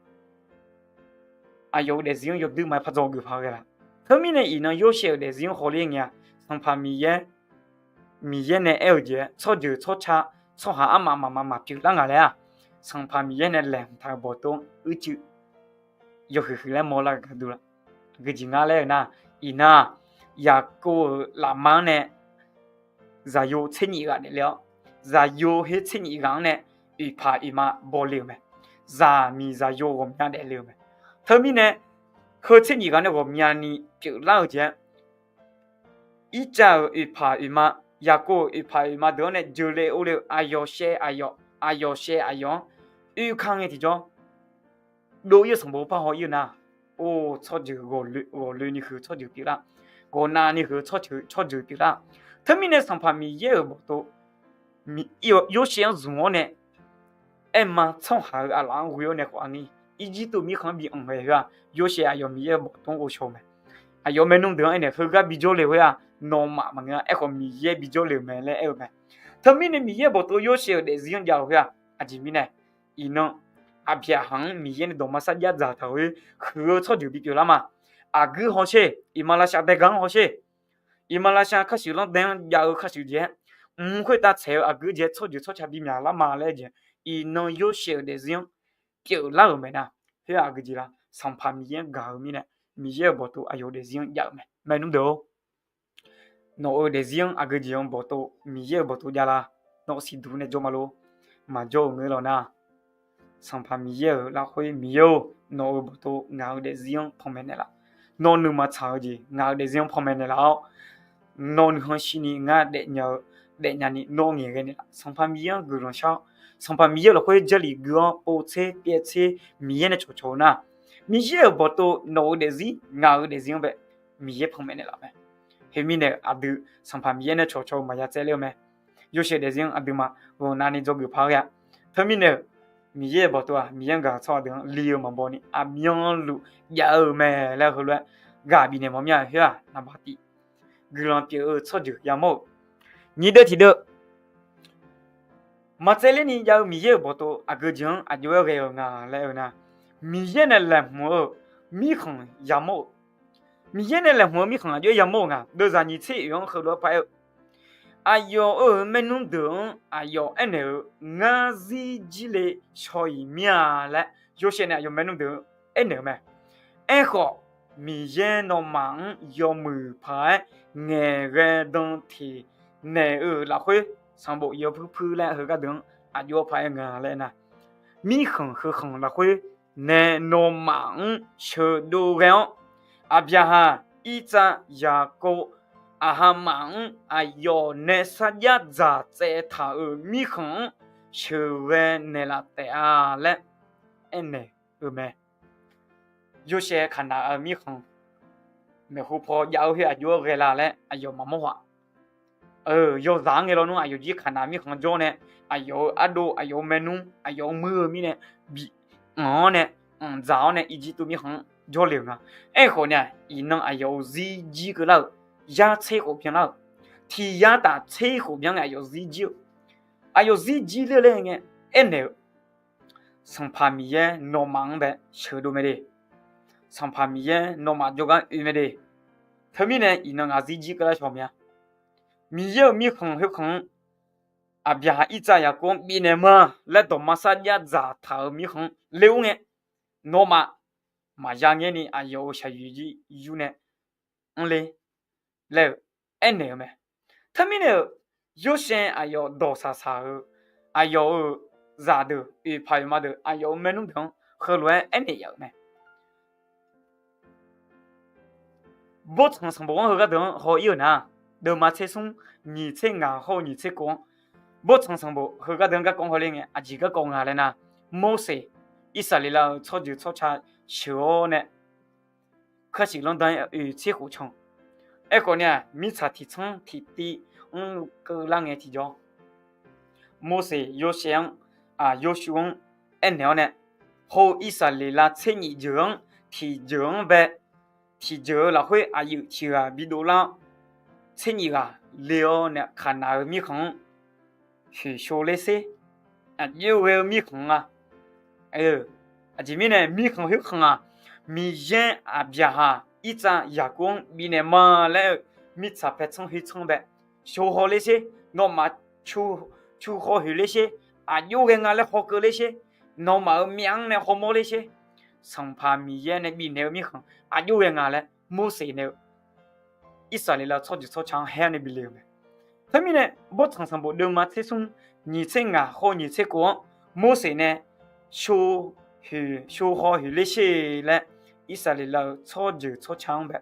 Aqyawf-euq daefzir-anr yawduir ma-aer par dzawgeuf paq ghae laf? Teumirnae iqnan Yorsaev-euq daefzir-anr hawler ngae-aq, Sanqpaq Miqyaer, Miqyaer nae aer-eu jeq-aer, tsawrjeuq tsawrca, tsawrhaq armaf mafma maqpyeuf lar ngaq laer-aq, Sanqpaq Miqyaer nae laeqhmq taq-euq bawqtov-anr uicuiv yawhuiq huiq laer mawrlar-eu gharduq laf? Aqgeujeq ngar laer-eu nar, iqnan-aq, Yaqkov-euq lafma-anr nae zaqyo tser nyif ghaq daefle-awr, zaqyo her tser nyif ghaq-anr nae oeqpaq oeqma bawle-euq mae. Zaqmiq zaqyo ghawqmya daefle-euq mae. Teumirnae, heu tser nyif ghaq nae ghawqmyani pyeuflar-eu jeq-aer, Irtsav-euq oeqpaq oeqma, Yaqkov-euq oeqpaq oeqma deuq-anr nae jeuqle orle-eu aqyawf shaev aqyawf, aqyawf shaev aqyawf-anr oerka ngae tiqjawr, dov-ir-eu sanqbof par haw-ir-eu nar, or, tsawrjeuq ghawqloeni huiq-eu tsawrjeuq pyeuflar, ghawqnavni huiq-eu tsawrjeuq pyeuflar. Teumirnae Sanqpaq Miqyaer-euq bawqtov Yorsaev-anr zmq-awr nae aerma tsawrhaq-euq aqlaf-anr ghoe-awr nae khawf aqnyir Irjirtuv mirkhanq-anr bi anq ghae khoer-aq, Yorsaev aqyawf Miqyaer-euq bawqtov-anr ghovshaw-eu mae. Aqyawf maernmr deuq-anr aernaeq, heugar bijawr le khoer-aq, nawmaf maqngeur-a, aerkhawf Miqyaer bijawr le-euq mae laer aer-eu mae. Teumirnae Miqyaer-euq bawqtov Yorsaev-euq daefzir-anr jav-eu khoer-aq, aqjeq mirnae, iqnan Aqbyaqhaq-anr Miqyaer nae dawqma sarjax dzaqtaq-eu huiq-eu tsawrjeuq bipyeuf lar ma. Aqguir hawsher, iqmalavshav daega-anr hawsher, iqmalavshav karshuif lanrdae-anr jav-eu karshuif jeq-aer, mq khoertav tsaeq-eu aqguir jeq-aer tsawrjeuq tsawrca bimyaq lar ma laer jeq, iqnan Yorsaev-euq daefzir-anr pyeuflar-euq mae nar, khoer-aq aqgeujeq la? Sanqpaq Miqyaer-anr gaq-eu mirnae, Miqyaer-euq bawqtov aqyawf daefzir-anr jav-eu mae. Maernmr deuq-or, nawq-euq daefzir-anr aqgeujeq-anr bawqtov, Miqyaer-euq bawqtov javlar? Nawr siqduq nae jawr ma lor? Maqjawr-euq ngeur lawq nar, Sanqpaq Miqyaer-euq lafkhoer, Miqyaer-or, nawq-euq bawqtov ngaq-euq daefzir-anr panmaeq naeqlaf. Nawr nuima tsaq-eu jeq ngaq-euq daefzir-anr panmaeq naeqlaf-awr, nawr nuikhanr shirni ngar daefnya-eu, daefnya ni nawr ngaeqghae naeqlaf. Sanqpaq Miqyaer-anr guiqlanq shar-awr, Sanqpaq Miqyaer lafkhoer Jarlif gui-awr pov tser pyaev tser Miqyaer nae cawqcawq-eu nar, Miqyaer-euq bawqtov nawq-euq daefzir ngaq-euq daefzir-anr bae Miqyaer panmaeq naeqlaf mae. Khoermirnae aqdui Sanqpaq Miqyaer nae cawqcawq-eu maqya tsaevler-eu mae. Yorsaev daefzir-anr aqduimaf ghawqnavni dzawgeuf paq-aer-a. Teumirnae-euq, Miqyaer-euq bawqtov-aq Miqyaer-anr gaq-eu tsawrhaq deuq-anr li-eu maqbaw ni aqmyanluf jav-eu mae laer heulof-aer gaq bifnaeq mawf mir-a. Khoer-aq naqbaq tiv, guiqlanq pyeuf-eu tsawrjeuq yamawr-euq, nyiq deuv tiq deuv maqtsaevler ni jav-eu Miqyaer-euq bawqtov aqgeujeq-anr aqjox-aer ghae-euq nga laer-eu nar, Miqyaer nae laeqhmq-eu mirkhanq yamawr-euq, Miqyaer nae laeqhmq-eu mirkhanq aqjox-aer yamawr-euq nga. Deuvzaq nyiq tser oeq-anr heulof-aer paraer-eu, aqyawf-euq maernmr deuq-anr aqyawf aernaeq-eu, ngar zir jir le shaw-iq mir-a laer Yorsaev nae aqyawf maernmr deuq-anr aernaeq-eu mae. Aerkhawf, Miqyaer nawmaf-anr yawmuiq paq-aer ngaeqghae dan teq naeq-euq lafkhoer, sanqbof yaw puirpuir laer heugar deuq-anr aqjox-aer paq-aer nga laer nar, mirkhanq heukhanq lafkhoer nae nawmaf-anr sheuqdov ghae-awr, Aqbyaqhaq, Irtsav, Yaqkov, aqhamaf-anr aqyawf nae sarjax dzaq tsaev taq-euq mirkhanq-anr sheuqghae naeqlaf taef-a laer aernaeq-eu mae. Yorsaev Kaqnaq-euq mirkhanq maeqhu paw jav-eu khoer aqjox-aer ghae la laer aqyawf maqmawr haq. Yawzaq-anr ngae lawnmr aqyawf jir Kaqnaq mirkhanq jawr nae, aqyawf-euq ardov, aqyawf-euq maernmr, aqyawf-euq muir-eu mirnae bi anq-awr nae, anq dzaq-awr nae Irjirtuv mirkhanq-anr jawrle-euq nga. Aerkhawf ni-aq, iqnan aqyawf-euq zirjir keuvlar-euq, yar tser khof byanlar-euq, tiq yar taf tser khof byan ngae aqyawf zirjir-eu, aqyawf zirjir ler-eu laer ngae, aernaeq-eu, Sanqpaq Miqyaer nawmaf-anr bae sheuqdov mae de. Sanqpaq Miqyaer nawmaf jawrgar oe mae de. Teumirnae iqnan ngaq zirjir keuvlar shaw mya. Miqyaer-euq mirkhanq khoerkhanq-anr, Aqbyaqhaq, Irtsav, Yaqkov-anr bifnaeq ma laer dawqma sarjax dzaqtaq-euq mirkhanq-anr le-awr ngae, nawmaf maqya ngaer ni aqyawf-euq shaqyuq jir yur nae anr ler laer-eu aernaeq-eu mae. Teumirnae-euq, Yorsaev aqyawf dawq saqsaq-eu, aqyawf-euq zaqdeuq, oeqpaq oeqma deuq, aqyawf-euq maernmr deuq-anr heulof-aer aernaeq yaf-euq mae. Bawrtsanq sanqbof-anr heugar deuq-anr haw-ir-euq nar, deuvma tser smr, nyiq tser ngaq hawr-eu nyiq tser kov-anr, bawrtsanq sanqbof heugar deuq-anr garkawv-anr hawler ngae, aqjeq garkawv nga laer nar, Morseq, Irsaqleqlav-euq tsawrjeuq tsawrca sheuq-awr nae, kashif lanrdan-aer oeq tser khof can. Aerkhawf ni-aq, mirtsaq tiq tsanr tiq tiv-anr keuvlar ngae tiqjawr, Morseq Yorsaev-anr, aq, Yorsuv-anr aernaeq-awr nae, hawr-eu Irsaqleqlav tser nyif jeuq-anr tiqjeuq-anr bae, tiqjeuq-eu lafkhoer aqyuif tiq ghaq bidov lar-awr, tser nyif ghaq le-awr nae Kaqnaq-eu mirkhanq-anr hoeqshov ler sher. Aqjox ghae-eu mirkhanq nga. Aqjeq mirnae mirkhanq khoerkhanq-aq, Miqyaer Aqbyaqhaq, Irtsav, Yaqkov-anr bifnaeq ma laer-eu mirtsaq paer tsanr khoer tsanr bae, shov haw ler sher, nawmaf cu haw hoeq ler sher, aqjox ghae nga laer hawkeuv ler sher, nawmaf-euq myav-anr nae hawmawr ler sher, Sanqpaq Miqyaer nae bifnaeq-eu mirkhanq aqjox ghae nga laer Morseq nae-eu Irsaqleqlav tsawrjeuq tsawrca-anr haer-awr nae bile-eu mae. Teumirnae, bawrtsanq sanqbof deuvma tser smr, nyiq tser ngaq hawr nyiq tser kov-anr, Morseq nae sho haw hoeq ler sher laer, Irsaqleqlav-euq tsawrjeuq tsawrca-anr bae,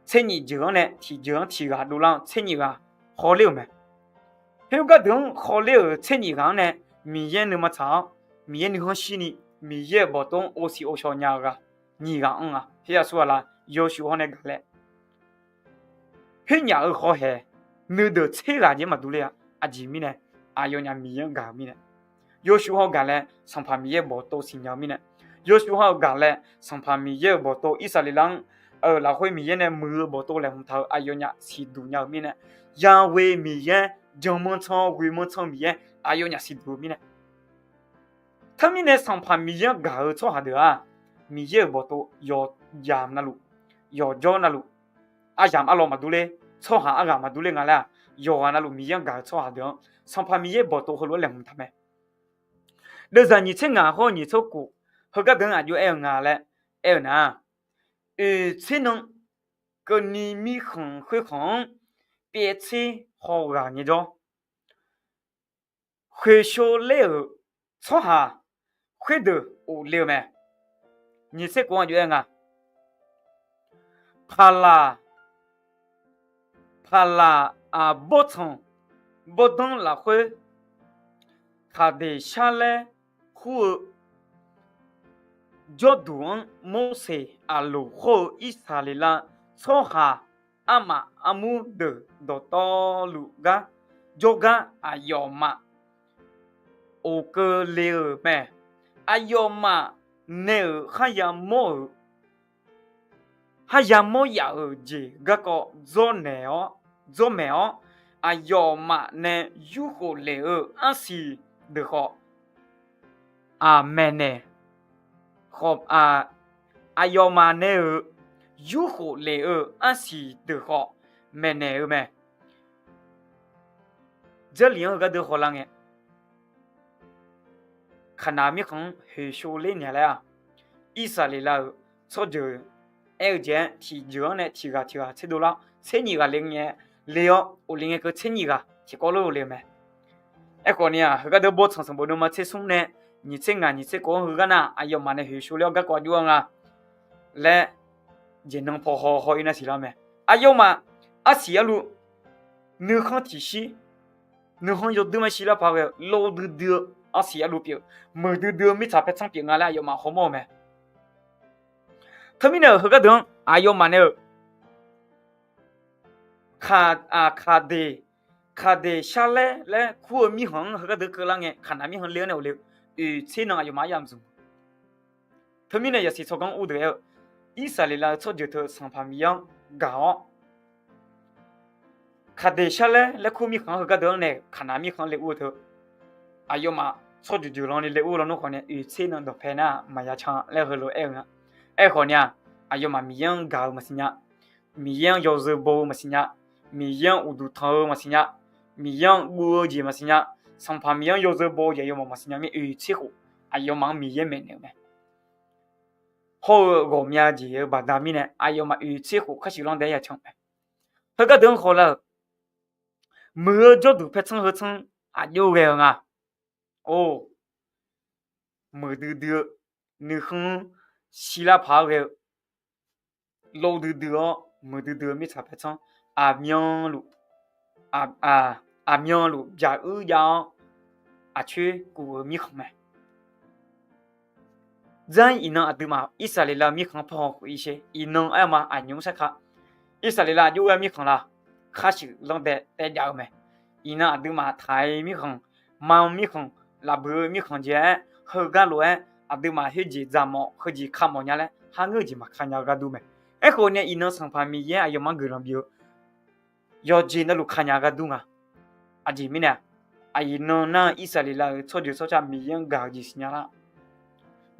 tser nyif jeuq-anr nae tiqjeuq-anr tiq ghaq dovlar-awr tser nyif ghaq hawler-euq mae. Khoergar deuq-anr hawler-euq tser nyif ghaq-anr nae Miqyaer nuima tsaq-awr, Miqyaer nuikhanr shirni, Miqyaer-euq bawqtov-anr ovsiq ovshawq nya-eu ghaq nyiq ghaq anr-a. Khoer aqsur ghaq la Yorsuv hawr nae gaq laer khoernyaf-euq hawhaeq nuideuq tser ghaq jeq-anr maqdur ler-a. Aqjeq mirnae, aqyawfnyaf Miqyaer-anr gaq-eu mirnae, Yorsuv hawr gaq laer Sanqpaq Miqyaer-euq bawqtov siqnya-eu mirnae, Yorsuv hawr-eu gaq laer Sanqpaq Miqyaer-euq bawqtov Irsaqleqlav-anr, lafkhoer Miqyaer nae muiq-eu bawqtov laeqhmq taq-euq aqyawfnyaf siqduq nya-eu mirnae, Yahweh Miqyaer, janmanr tsanr ghoe manr tsanr Miqyaer aqyawfnyaf siqduq-eu mirnae. Teumirnae Sanqpaq Miqyaer-anr gaq-eu tsawrhaq deuq-aq, Miqyaer-euq bawqtov yawqjamq navluf, yawqjawr navluf, aryamq arlawq maqdur ler, tsawrhaq arghaq maqdur ler nga laer-aq, yawqghaq navluf Miqyaer-anr gaq-eu tsawrhaq deuq-anr Sanqpaq Miqyaer bawqtov heulof-aer laeqhmq taq mae. Deuvzaq nyiq tser ngaq hawr nyiq tser kof, heugar deuq-anr aqjox aer-eu nga laer aer-eu nar, oeq tser nan keuvni mirkhanq khoerkhanq-anr pyaev tser haw ghaq ngaejawr, khoeqshov ler-euq tsawrhaq khoerdeuq of le-eu mae. Nyiq tser kof-anr aqjox aer nga, Paqlaq, Paqlaq aqbawr tsanq bawrdanr lafkhoer Kaqdeq shar laer kur-eu jawrduq-anr Morseq, Aqloq hawr-eu Irsaqleqlav tsawrhaq armaf armur deuq dawqtawvluf gar jawrgar aqyawfmaf of keuvle-euq mae. Aqyawfmaf nae-euq kharya mawr-euq kharya mawr yaf-euq jeq garkawv dzawrnaeq-awr, dzawrmaeq-awr, aqyawfmaf nae yurkhof lef-eu arsiq deuq khawf, aq, maeqnaeq, khawf, aqyawfmaf nae-euq yurkhof lef-eu arsiq deuq khawf maeqnaeq-eu mae. Jarlif-anr heugar deuq hawlar ngae, Kaqnaq mirkhanq-anr hoeqshov ler naeq laer-aq, Irsaqleqlav-euq tsawrjeuq aer-eu jeq-aer tiqjeuq-anr nae tiq ghaq tiq ghaq tserdov lar, tser nyif ghaq le ngae le-awr of le ngae keuv tser nyif ghaq tiqkawv lof le-eu mae. Aerkhawf ni-aq, heugar deuq bawrtsanq sanqbof deuvma tser smr nae nyiq tser ngaq nyiq tser kof-anr heugar nar aqyawfmaf nae hoeqshov ler-awr garkawv aqjox-a nga laer jeqnan paw haw haw-ir nar siqlar mae. Aqyawfmaf arsiq arluf nuikhanr tiqshir, nuikhanr yawdui mar shir lar paq ghae-eu lov duidui-eu arsiq arluf pyeuf, muiqdui dui-eu mirtsaq paer tsanr pyeuf nga laer aqyawfmaf hawmawr-eu mae. Teumirnae-euq heugar deuq-anr aqyawfmaf nae-euq Kaq, aq, Kaqdeq, Kaqdeq shar laer laer kur-eu mirkhanq-anr heugar deuq keuvlar ngae, Kaqnaq mirkhanq le-anr nae of le-eu, oeq tser nan aqyawfmaf aryamq zmq Teumirnae yasiq tsawrganr ur deuq aer-eu, Irsaqleqlav-eu tsawrjeuq teu Sanqpaq Miqyaer-anr gaq-awr, Kaqdeq Sharlaer laer kur mirkhanq-anr heugar deuq-anr nae Kaqnaq mirkhanq-anr le ur-eu teu, aqyawfmaf tsawrjeuq jeuq lan ni le ur lawnmr khawf ni oeq tser nan dawqpae nar maqya can laer heulof-aer aer-eu nga. Aerkhawf ni-aq, aqyawfmaf Miqyaer-anr gaq-eu maqsiq nya. Miqyaer-anr yawzeu baw-eu maqsiq nya. Miqyaer-anr uqduq tanq-eu maqsiq nya. Miqyaer-anr guv-eu jeq maqsiq nya. Sanqpaq Miqyaer-anr yawzeu baw-eu jeq aqyawfmaf maqsiq nya mir oeq tser khof aqyawfmaf-anr Miqyaer maeqnaeq-eu mae. Hawr-eu ghawqmya jeq-eu baqda mirnae aqyawfmaf oeq tser khof khar shuif lanr dae-aer ya can-eu mae. Heugar deuq-anr khawlar-euq, muiq-eu jawrduq paertsanr heu tsanr aqjox ghae-eu nga. Or, muiqdui dui-eu, nuikhanr-anr shirlar paq-aer ghae-eu, lov duidui-awr muiqdui dui-eu mirtsaq paertsanr, aqmyanluf, aq, aqmyanluf byaq uir jav-awr aqcoer kuf-eu mirkhanq mae. Dzar-ir iqnan aqduimaf Irsaqleqlav-eu mirkhanq-anr paw haw khof-ir sher. Iqnan aer-eu ma aqnymr saerkar Irsaqleqlav aqjox ghae-eu mirkhanq la, khar shuif lanr dae taev jav-eu mae. Iqnan aqduimaf taq-ir mirkhanq, ma mirkhanq, lafbuiq-eu mirkhanq jeq-aer heugar lof-aer aqduimaf khoerjeq dzaq mawf, heujeq ka mawf nya laer har ngeur-eu jeq maqka nya-eu gharduq mae. Aerkhawf ni iqnan Sanqpaq Miqyaer aqyawfmaf-anr guiqlanq bif-eu yawqjeq navluf ka nya-eu gharduq nga. Aqjeq mirnae-aq, aqyuif nan nar-eu Irsaqleqlav-euq tsawrjeuq tsawrca Miqyaer-anr gaq-eu jeq siqnya lar,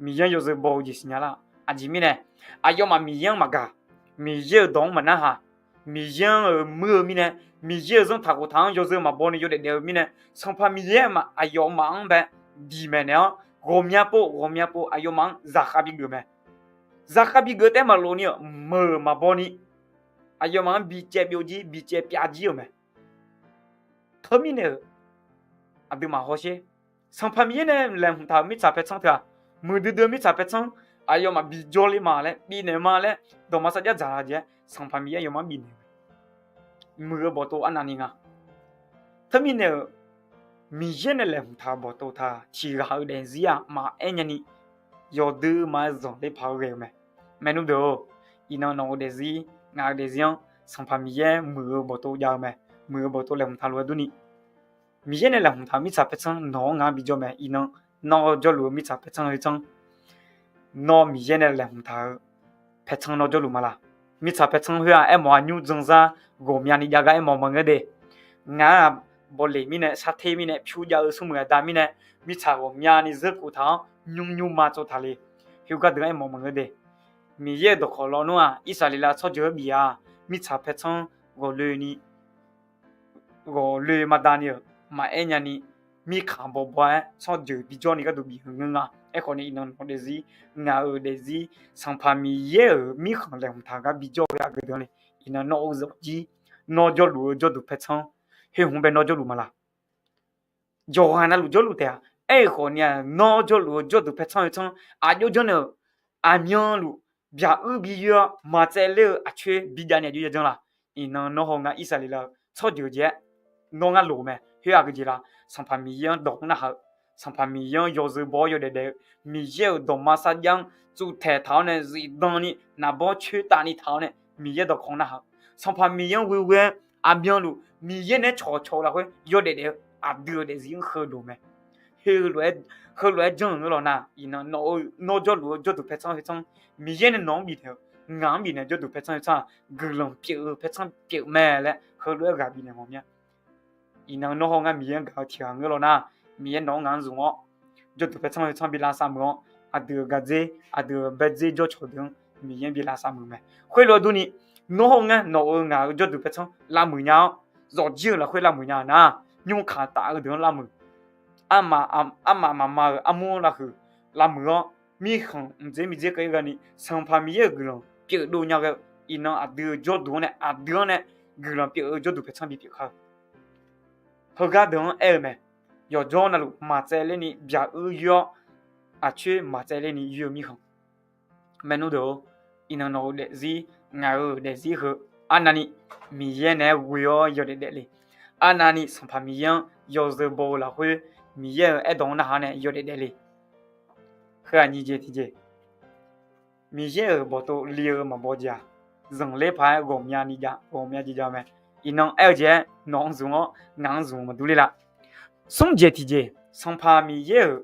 Miqyaer-anr yawzeu baw-eu jeq siqnya lar. Aqjeq mirnae, aqyawfmaf Miqyaer-anr maqgaq, Miqyaer-euq dawq-anr maqnarhaq, Miqyaer-anr-euq muir-eu mirnae, Miqyaer-euq zanrtaq khoftaq-anr yawzeu maqbaw ni yawdaef daef-eu mirnae, Sanqpaq Miqyaer aqyawfmaf-anr bae diq maeqnaeq-awr, ghawqmya pov ghawqmya pov aqyawfmaf-anr zaqkhav bigeuf mae. Zaqkhav bigeuf taef-aer maqlof ni-euq meuq maqbaw ni, aqyawfmaf-anr bicaev byovjir bicaev pyavjir-euq mae. Teumirnae-euq aqduimaf hawsher, Sanqpaq Miqyaer nae laeqhmq taq-euq mirtsaq paertsanr teu-aq, muiqdui dui-eu mirtsaq paertsanr aqyawfmaf bijawr le ma laer, bifnaeq ma laer dawqma sarjax dzaqlaq jeq-aer Sanqpaq Miqyaer aqyawfmaf-anr bifnaeq-eu muiq-eu bawqtov arnavni nga. Teumirnae-euq Miqyaer nae laeqhmq taq-euq bawqtov taq tiq ghaq-eu daefzir-aq maqaer nyani yawdui ma-aer zanqler paq-aer ghae-eu mae. Maernmr deuq-or, iqnan nawq-eu daefzir, ngaq-euq daefzir-anr Sanqpaq Miqyaer muiq-eu bawqtov jav-eu mae. Muiq-eu bawqtov laeqhmq taq lof-aer durni, Miqyaer nae laeqhmq taq-euq mirtsaq paertsanr nawq-anr ngaq-anr bijawr mae. Iqnan nawr jawrluf-eu mirtsaq paertsanr heu tsanr, nawr Miqyaer nae laeqhmq taq-eu paertsanr nawr jawrluf ma laq? Mirtsaq paertsanr khoer-aq aermawf-aq nymr dzanzar ghawqmyani jav gar aermawf maqngeur de. Ngaq-anr-aq bawleq mirnae, sarter mirnae, pyur jav-eu smrmuiq aqda mirnae, mirtsaq ghawqmyani zeurkhof taq-anr nymr nymrma tsov taq le. Khoergar deuq-anr aermawf maqngeur de. Miqyaer-euq dawqkawq lawnmr-aq Irsaqleqlav tsawrjeuq-anr bif-aq, mirtsaq paertsanr ghawqloeni ghawqloe maqdavni-euq maqaer nyani, mirkhanq bawbaw-aer tsawrjeuq bijawr ni gharduq bif-eu ngeur nga. Aerkhawf ni iqnan nawq-eu daefzir, ngaq-euq daefzir, Sanqpaq Miqyaer-euq mirkhanq laeqhmq taq gar bijawr ghae-eu aqgeu deuq-anr le. Iqnan nawr-eu zawqjir, nawr jawrluf-eu jawrduq paertsanr khoer hmq bae nawr jawrluf ma laq? Jawqghaq navluf jawrluf taef-a. Aerkhawf ni-aq, nawr jawrluf-eu jawrduq paertsanr heu tsanr aqjox janr nae-euq aqmyanluf byaq uir bi yoer-awr maqtsaevler-eu aqcoer bi jav ni aqjox ya janr laq? Iqnan nawr haw ngar Irsaqleqlav-eu tsawrjeuq jeq-aer nawr ngar loq-eu mae. Khoer aqgeu jeq laq? Sanqpaq Miqyaer-anr dawq-anr narhaq-eu, Sanqpaq Miqyaer-anr yawzeu baw-awr yawdaef daef-eu, Miqyaer-euq dawqma sarjax-anr tsuvtaeq taq-awr nae zifdan ni naqbawr coertav ni taq-awr nae Miqyaer dawqkawq-anr narhaq-eu, Sanqpaq Miqyaer-anr ghoeghoe-aer aqmyanluf Miqyaer naeq-aer cawqcawq-eu lafkhoer yawdaef daef-eu aqdui-euq daefzir-anr heulof mae. Heulof-aer, heulof-aer janr-euq ngeur law nar, iqnan nawr jawrluf-eu jawrduq paertsanr heu tsanr, Miqyaer nae nawq-anr bifnaeq-eu, ngaq-anr bifnaeq jawrduq paertsanr heu tsanr-aq, guiqlanq pyeuf-eu paertsanr pyeuf mae laer heulof-aer ghaq bifnaeq mawf mir-a. Iqnan nawr haw ngar Miqyaer-anr gaq-eu tiq ghaq ngeur law nar, Miqyaer nawq-anr ngaq-anr zmq-awr, jawrduq paertsanr heu tsanr bi lavsav meuq-awr, aqdui-euq gaqdzer, aqdui-euq baerdzer jawrcawq deuq-anr Miqyaer bi lavsav meuq mae. Khoerlof-aer durni, nawr haw ngar nawq-euq ngaq-euq jawrduq paertsanr lavmuiq nya-awr, zawqjir-euq lafkhoer lavmuiq nya-euq nar, nymrkaq taf-eu deuq-anr lavmuiq, armaf mafma-euq armur-anr lavhuiq, lavmuiq-awr, mirkhanq mqdzer miqdzer keuv-ir ghani Sanqpaq Miqyaer-euq guiqlanq pyeufdov nya ghae-eu, iqnan aqdui-euq jawrduq-anr nae aqdui-anr nae guiqlanq pyeuf-eu jawrduq paertsanr bipyeuf kar-eu. Heugar deuq-anr aer-eu mae. Yawqjawr navluf maqtsaevler ni byaq uir yoer-awr, aqcoer maqtsaevler ni yoer-eu mirkhanq. Maernmr deuq-or, iqnan nawq-euq daefzir, ngaq-euq daefzir heu, arnavni Miqyaer naeq-aer ghoe-awr yawdaef daef le. Arnavni Sanqpaq Miqyaer-anr yawzeu baw-eu lafkhoer, Miqyaer-euq aerdawq-anr narhaq nae yawdaef daef le. Heu-aq nyiq jeq tiqjeq, Miqyaer-euq bawqtov li-eu maqbaw jeq-aq, zanqler paq-aer ghawqmyani jav, ghawqmya jeq jav mae. Iqnan aer-eu jeq-aer nawq-anr zmq-awr ngaq-anr zmq maqdur ler la? Smr jeq tiqjeq, Sanqpaq Miqyaer-euq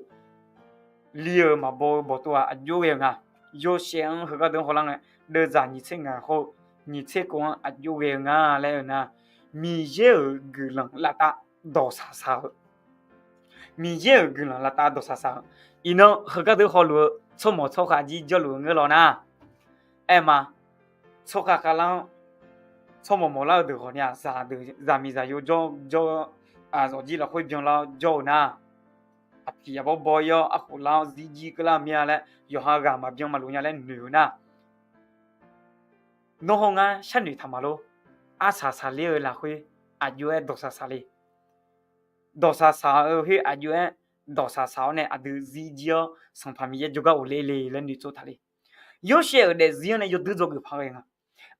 li-euq maqbaw-eu bawqtov-aq aqjox ghae-eu nga. Yorsaev-anr heugar deuq-anr hawlar ngae, deuvzaq nyiq tser ngaq hawr-eu nyiq tser kov-anr aqjox ghae-eu nga laer aer-eu nar, Miqyaer-euq guiqlanq laftav dawqsaq saq-eu, Miqyaer-euq guiqlanq laftav dawqsaq saq-eu. Iqnan heugar deuq hawluf-eu tsawrmawq tsawrkhav jir jawrluf-eu ngeur law nar, aer ma, tsawrkhav khavlar-anr tsawrmawq mawqlar-eu deuq ghawq ni-aq, zaqdeuq zaqmiq zaqyo jawr jawr-awr, zawqjir lafkhoer byanlar-awr jawr-eu nar, aqpiq yaqbawr baw-ir-awr arkhof lar-awr zirjir keuvlar-eu mir-a laer yawqha ghaq maqbyan maqlof nya laer noeq-eu nar, nawr hawr ngar sharnoeq taq ma lor. Arsaq saqler-eu lafkhoer aqjox-aer dawqsaq saq le. Dawqsaq saq-eu khoer aqjox-aer dawqsaq saq-awr nae aqdui zirjir-awr Sanqpaq Miqyaer jawrgar ghofler le laer noeqtsov taq le. Yorsaev-euq daefzir-anr nae yawdui dzawgeuf paq ghae nga.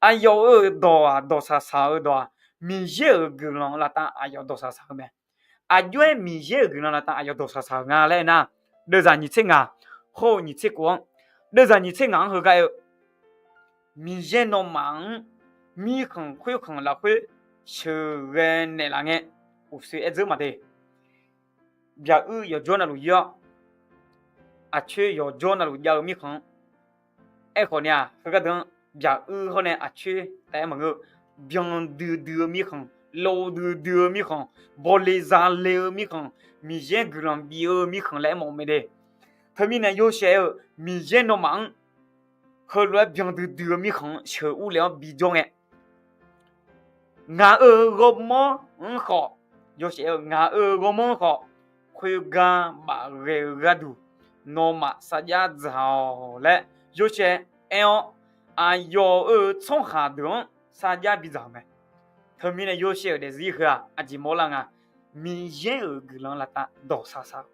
Aqyawf-euq dawq-aq dawqsaq saq-eu dawq-aq, Miqyaer-euq guiqlanq laftav aqyawf dawqsaq saq-eu mae. Aqjox-aer Miqyaer-euq guiqlanq laftav aqyawf dawqsaq saq-euq nga laer aer nar, deuvzaq nyiq tser ngaq hawr-eu nyiq tser kov-anr, deuvzaq nyiq tser ngaq-anr heugar aer-eu, Miqyaer nawmaf-anr mirkhanq khoerkhanq lafkhoer sheuqghae naeqlaf ngae, uqshoe aer dzeur ma de. Byaq uir yawqjawr navluf yoer-awr, aqcoer yawqjawr navluf jav-eu mirkhanq-anr, aerkhawf ni-aq, heugar deuq-anr byaq uir hawr nae aqcoer taef-aer maqngeur-eu, byan duidui-eu mirkhanq, lov duidui-eu mirkhanq, bawle zale-eu mirkhanq, Miqyaer guiqlanq bif-eu mirkhanq laer aermawf-eu mae de. Teumirnae Yorsaev aer-eu, Miqyaer nawmaf-anr heulof-aer byan duidui-eu mirkhanq-anr sheuq urlef-awr bijawr ngae, ngaq-euq ghawrmawr-anr khawf, Yorsaev aer-eu, ngaq-euq ghawrmawr-anr khawf, khoergar bafghae-eu gharduq nawmaf sarjax dzaq-awq laer Yorsaev aer-awr, aqyawf-euq tsawrhaq deuq-anr sarjax bidzaq-euq mae. Teumirnae Yorsaev-euq daefzir heu-aq aqjeq mawrlar nga, Miqyaer-euq guiqlanq laftav dawqsaq saq-eu.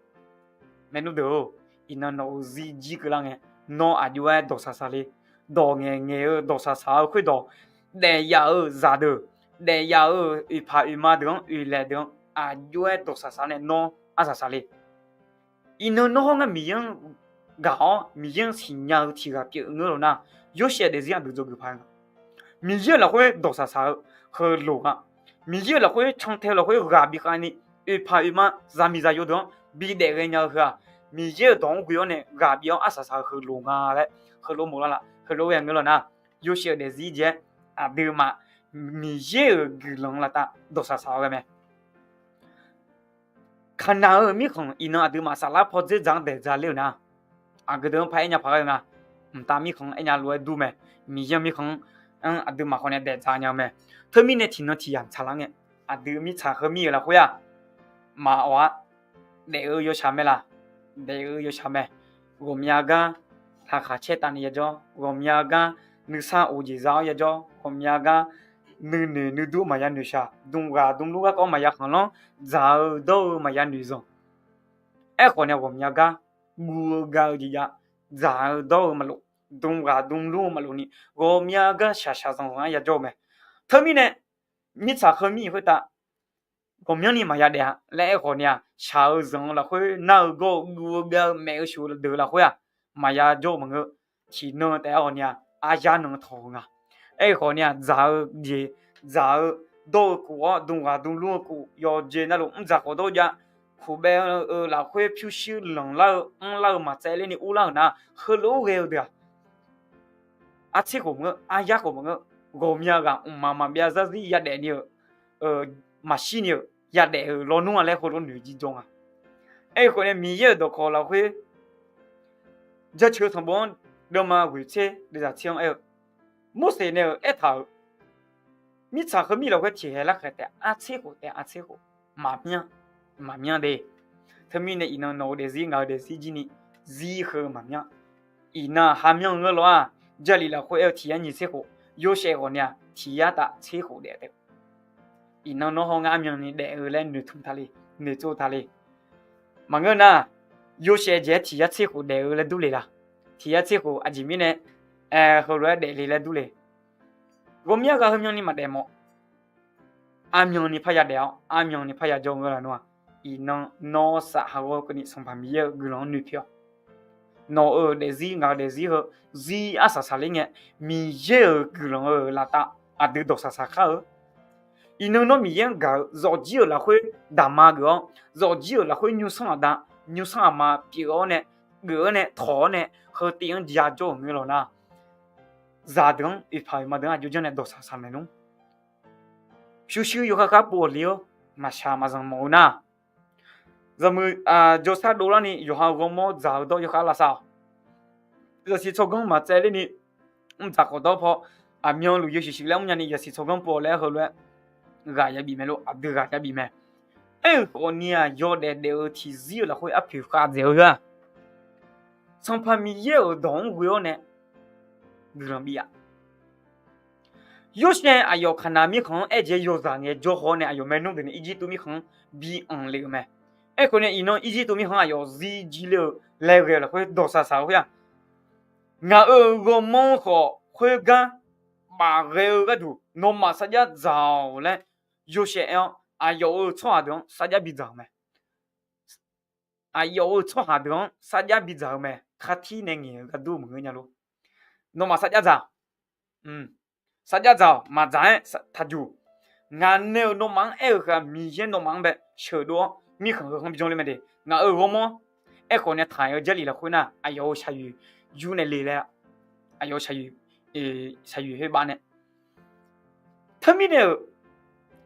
Maernmr deuq-or, iqnan nawq-euq zirjir keuvlar ngae, nawr aqjox-aer dawqsaq saq le. Dawq ngaeqngaeq-eu dawqsaq saq-eu khoerdawq, daefyaf-euq zaqdeuq, daefyaf-euq oeqpaq oeqma deuq-anr, oeqlaeq deuq-anr aqjox-aer dawqsaq saq nae nawr arsaq saq le. Iqnan nawr hawr ngar Miqyaer-anr gaq-awr Miqyaer-anr siqnya-eu tiq ghaq pyeuf ngeur lawq nar, Yorsaev daefzir aqdui dzawgeuf paq-aer nga. Miqyaer-euq lafkhoer dawqsaq saq-eu heuloq nga. Miqyaer-euq lafkhoer cantae-eu lafkhoer ghaq bikhav ni, oeqpaq oeqma zaqmiq zaqyo deuq-anr bidaef ghaenya-eu heu-aq, Miqyaer-euq dawq-anr ghoe-awr nae ghaq bif-awr arsaq saq-eu heuloq nga laer heulof mawflar la, heulof-aer ngeur lawq nar, Yorsaev-euq daefzir jeq-aer aqduimaf Miqyaer-euq guiqlanq laftav dawqsaq saq-awr ghae mae. Kaqnaq-euq mirkhanq iqnan aqduimaf saflar pawdzer dzaq-anr daeq dzaq ler-euq nar, aqgeu deuq-anr paraer nya paq ghae-eu nga. Mqtav mirkhanq-anr aernya lof-aer dur mae. Miqyaer-euq mirkhanq-anr aqduimaf khawf nae daeq dzaq nya-eu mae. Teumirnae tiqnan tiq yamq tsaqlar ngae, aqdui mirtsaq heumir-euq lafkhoer-aq, maqawq-ar. Daef-eu yawshaq mae laq? Daef-eu yawshaq mae. Ghawqmya gar laqkhaq caer tavni yajawr, ghawqmya gar nuisar of jeq za-awr yajawr, ghawqmya gar nuinoeq nuidur maqya noeqshaq, dmghaq dmlur garkawv maqya khanqlanr, dzaq-eu dawr-eu maqya noeqzanq. Aerkhawf nae ghawqmya gar guv-eu ga-eu jeq jav, dzaq-eu dawr-eu maqlof, dmghaq dmlur-eu maqlof ni, ghawqmya gar shaqshaq zanqzanq-aer yajawr-eu mae. Teumirnae mirtsaq heumir khoertav ghawqmyanrni maqya daef-a laer aerkhawf ni-aq, shaq-eu zanq-eu lafkhoer nar-eu gawr-eu guv-eu gav-eu maef-eu shuf-eu deuq lafkhoer-aq, maqya jawr-eu maqngeur. Tiqnan taef-aer khawf ni-aq, aryar nan tawq-eu nga. Aerkhawf ni-aq, dzaq-eu jeq, dzaq-eu dawr-eu kuf-awr dmghaq dmlur-eu kuf yawqjeq navluf mrdzaq khawf dawr jav, kuf bae-eu lafkhoer pyurshuir lanqlar-eu mrlar-eu maqtsaevler ni urlar-euq nar, heulof-aer ghae-eu deuq-aq, artser khof maqngeur, aryar khof maqngeur, ghawqmya ghaq mqmaq maqbyav zarzir yadaef ni-euq, maqshir ni-euq yadaef-euq lawnmr-a laer heulof noeq jir jawr nga. Aerkhawf nae Miqyaer-euq dawqkawq lafkhoer Jaceuq-eu sanqbof-anr deuvma ghoeq tser deuvzaq tser-anr aer-eu, Morseq nae-euq aertaq-euq, mirtsaq heumir lafkhoer tiqkhaeq larkhaeq taef artser khof taef artser khof maqmyanr, maqmyanr de. Teumirnae iqnan nawq-eu daefzir ngaq-eu daefzir jir ni zir heu maqmyanr. Iqnan-aq, hamyanr-eu ngeur lawr-aq, Jarlif lafkhoer aer-eu tiq yar nyiq tser khof, Yorsaev ghawq ni-aq tiq yar taf tser khof daef taef. Iqnan nawr hawr ngar armyan ni daef-eu laer noeqtmq taq le, noeqtsov taq le. Maqngeur nar, Yorsaev jeq-aer tiq yar tser khof daef-eu laer dur le la? Tiq yar tser khof aqjeq mirnae aer heulof-aer daef le laer dur le? Ghawqmya ghaq heumyan ni maqdaef mawf. Armyan ni parya daef-awr armyan ni parya jawr-eu ngeur la nawr-aq, iqnan nawr saf haghawr keuvni Sanqpaq Miqyaer-euq guiqlanq-anr noeqpoeq-awq. Nawq-euq daefzir ngaq-euq daefzir heu zir arsaq saqler ngae, Miqyaer-euq guiqlanq-euq laftav aqdui dawqsaq saq kar-eu. Iqnan nawr Miqyaer-anr gaq-eu zawqjir-euq lafkhoer daqma geuf-awr, zawqjir-euq lafkhoer nymrsanr aqda, nymrsanr aqma pyeuf-awr nae, geuf-awr nae tawq-awr nae heu tiv-anr jajawr-euq ngeur lawq nar, zaqdeuq-anr oeqpaq oeqma deuq-anr aqjox janr nae dawqsaq saq maeq nmr. Pyurshuir yawkhav kharpov-awq le-awr maqshaq maqzanq mawf-eu nar, zaqmuiq jawrsar dovlarni yawqha ghawrmawr dzaq-eu dawr yawkhav lavsav-awq. Zaqsiq tsawrganr maqtsaevler ni mr dzaq khawf dawr paw, aqmyanluf yawshuif shuif laer mrnya ni zaqsiq tsawrganr pov laer heulof-aer ghaq yabif mae lor, aqdui ghaq yabif mae. Aer-euq khawfni-aq, yawdaef daef-eu tiqzir-euq lafkhoer arpoeq khavdzaeq-eu gha Sanqpaq Miqyaer-euq dawq-anr ghoe-awr nae guiqlanq bif-a. Yorsaev aqyawf Kaqnaq mirkhanq-anr aerjaev yawzaq ngaejawr haw-awr nae aqyawf maernmr deuq nae Irjirtuv mirkhanq-anr bi anq le-euq mae. Aerkhawf nae iqnan Irjirtuv mirkhanq-anr aqyawf zir jir ler-eu laeqghae-eu lafkhoer dawqsaq saq-eu khoer-aq, ngaq-euq ghawrmawr khawf khoergar bafghae-eu gharduq nawmaf sarjax dzaq-awq laer Yorsaev aer-awr aqyawf-euq tsawrhaq deuq-anr sarjax bidzaq-euq mae. Aqyawf-euq tsawrhaq deuq-anr sarjax bidzaq-eu mae. Khartir nae ngaeq-eu gharduq maqngeur nya lor. Nawmaf sarjax dzaq, sarjax dzaq-awq, maqdzaq-aer taqjuq. Ngaq nae-euq nawmaf-anr aer-eu heu-aq, Miqyaer nawmaf-anr bae sheuqdov-awr mirkhanq heu khanr bijawr ler mae de. Ngaq-euq ghawrmawr aerkhawf nae taq-eu Jarlif lafkhoer nar, aqyawf-euq shaqyoeq yur nae le laer-a, aqyawf-euq shaqyoeq, shaqyoeq khoer baf nae Teumirnae-euq,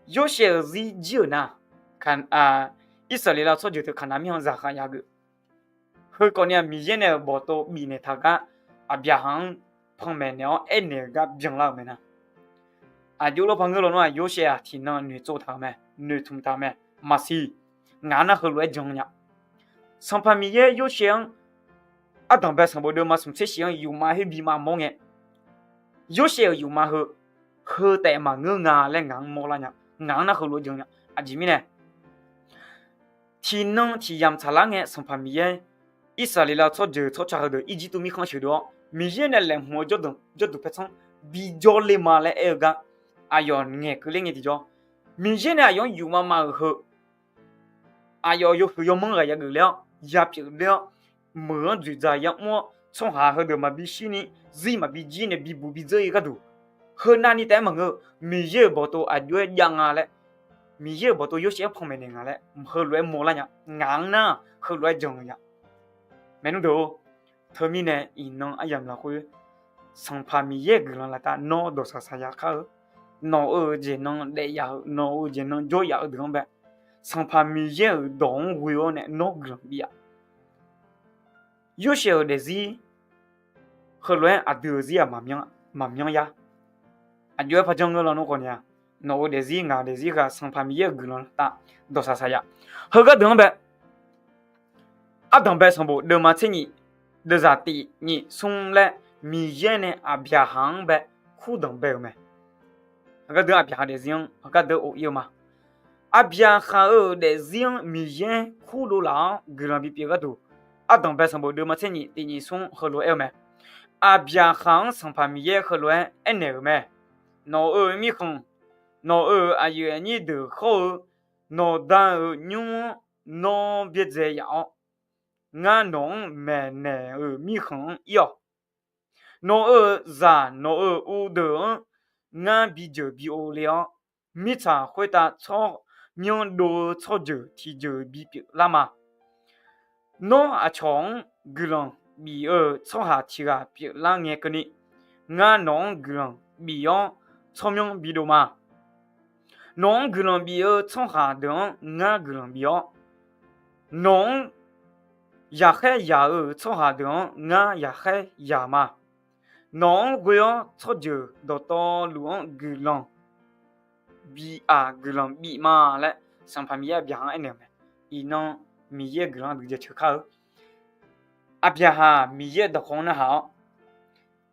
Yorsaev-euq zir jir-euq nar, Irsaqleqlav tsawrjeuq teu Kaqnaq mirkhanq zaqkhav ya geuf. Heu khawfni-aq, Miqyaer nae-euq bawqtov bifnaeq taq gar Aqbyaqhaq-anr panmaeq naeq-awr aernaeq-eu gar byanlar-euq mae nar, aqjox lawr par ngeur lawnmr-aq, Yorsaev-aq tiqnan noeqtsov taq-euq mae, noeqtmq taq-euq mae. Maqsiq, ngaq-anr nar heulof-aer jan nya. Sanqpaq Miqyaer Yorsaev-anr ardanqbae sanqbof deuvma smq tser shif-anr yufma khoer bima mawr ngae, Yorsaev-euq yufma heu heu taef maqngeur nga laer ngaq-anr mawrlar nya. Ngaq-anr nar heulof-aer jan nya. Aqjeq mirnae, tiqnan tiq yamq tsaqlar ngae, Sanqpaq Miqyaer Irsaqleqlav tsawrjeuq tsawrca heudeuq Irjirtuv mirkhanq sheuqdov-awr, Miqyaer nae laeqhmq-eu jawrduq pawr bijawr le ma laer aer-eu gar aqyawf ngaeqkeuv ler ngae tiqjawr, Miqyaer nae aqyawf-anr yufma ma-euq heu aqyawf yawhuiq yawmanr ghaq yageuf ler-awr, yapyeuf ler-awr, meuq-anr dzoeqdzaq yamr-awr, tsawrhaq heudeuq maqbi shirni, zir maqbi jir nae bibuq bidzeur-ir gharduq, heu navni taef-aer maqngeur-eu, Miqyaer-euq bawqtov aqjox-aer jav nga laer, Miqyaer-euq bawqtov Yorsaev-anr panmaeq naeq nga laer heulof-aer mawrlar nya. Ngaq-anr nar heulof-aer jan-eu nya. Maernmr deuq-or, teumirnae iqnan aryamq lafkhoer Sanqpaq Miqyaer-euq guiqlanq laftav nawr dawqsaq saqya kar-eu, nawq-euq jeq nan daef yaf-eu, nawq-euq jeq nan jawr yaf-eu deuq-anr bae, Sanqpaq Miqyaer-euq dawq-anr ghoe-awr nae nawr guiqlanq bif-a. Yorsaev-euq daefzir heulof-aer aqdui-euq zir-aq maqmyanr yar. Aqjox-aer par janr ngeur lawnmr khawfni-aq, nawq-euq daefzir ngaq-euq daefzir ghaq Sanqpaq Miqyaer-euq guiqlanq laftav dawqsaq saqya. Heugar deuq-anr bae, ardanqbae sanqbof deuvma tser nyif, deuvzaq tiq nyif smr laer Miqyaer nae Aqbyaqhaq-anr bae kurdanq bae-euq mae. Heugar deuq Aqbyaqhaq daefzir-anr heugar deuq of-ir-eu ma. Aqbyaqhaq-euq daefzir-anr Miqyaer kurdov laf-awr guiqlanq bipyeuf gharduq, ardanqbae sanqbof deuvma tser nyif tiq nyif smr heulof-aer-eu mae. Aqbyaqhaq-anr Sanqpaq Miqyaer heulof-aer aernaeq-euq mae. Nawq-euq mirkhanq, nawq-euq aqyuif aqnyir deuq hawr-eu, nawqda-euq nymr-anr nawr byaerdzae yaf-awr, ngar nawq-anr maeqnaeq-euq mirkhanq-anr ir-awq. Nawq-euq zaq nawq-euq uvdeuq-anr ngar bijeuq bi-o le-awr, mirtsaq khoertav tsawrmyanr dov-eu tsawrjeuq tiqjeuq bipyeuf lar ma. Nawr aqcawq-anr guiqlanq bif-eu tsawrhaq tiq ghaq pyeuflar ngae keuvni, ngar nawq-anr guiqlanq bif-awr tsawrmyanr bidov ma. Nawq-anr guiqlanq bif-eu tsawrhaq deuq-anr ngar guiqlanq bif-awr, nawq-anr yaqkhaer yaq-euq tsawrhaq deuq-anr ngar yaqkhaer yaq ma. Nawq-anr ghoe-awr tsawrjeuq dawqtawvluf-anr guiqlanq bif-aq guiqlanq bif ma laer Sanqpaq Miqyaer Aqbyaqhaq-anr aernaeq-euq mae. Iqnan Miqyaer-euq guiqlanq aqdui jaceuq kar-eu. Aqbyaqhaq Miqyaer-euq dawqkawq-anr narhaq-awr,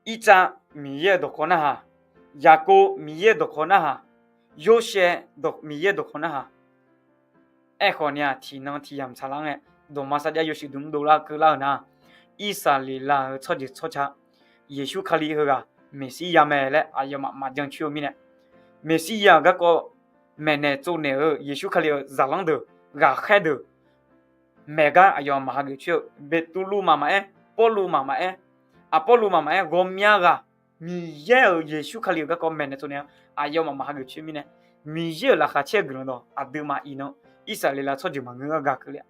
Irtsav Miqyaer-euq dawqkawq narhaq, Yaqkov Miqyaer-euq dawqkawq narhaq, Yorsaev Miqyaer-euq dawqkawq narhaq. Aerkhawf ni-aq, tiqnan tiq yamq tsaqlar ngae, dawqma sarjax yawshuif dmr dovlar keuvlar-euq nar, Irsaqleqlav-euq tsawrjeuq tsawrca, Yeqsur Kali heughaq Meqsirya mae laer aqyawfmaf maqjan coer-eu mirnae, Meqsirya-euq garkawv maeqnaeq tsovnaeq-euq Yeqsur Kali-euq zaqlanr deuq, ghaqkhaer deuq, maeq gar aqyawf maqhageuf coer-eu, Beqtuvluv maqmaqaer, Pawrluv maqmaqaer, Aqpawrluv maqmaqaer, ghawqmya ghaq Miqyaer-euq Yeqsur Kali-euq garkawv maeqnaeq tsovnaeq-a. Aqyawfmaf maqhageuf coer mirnae, Miqyaer-euq laqkhaq caer-eu guiqlanq dawq aqduimaf iqnan Irsaqleqlav tsawrjeuq maqngeur gar gaq keuvle-a.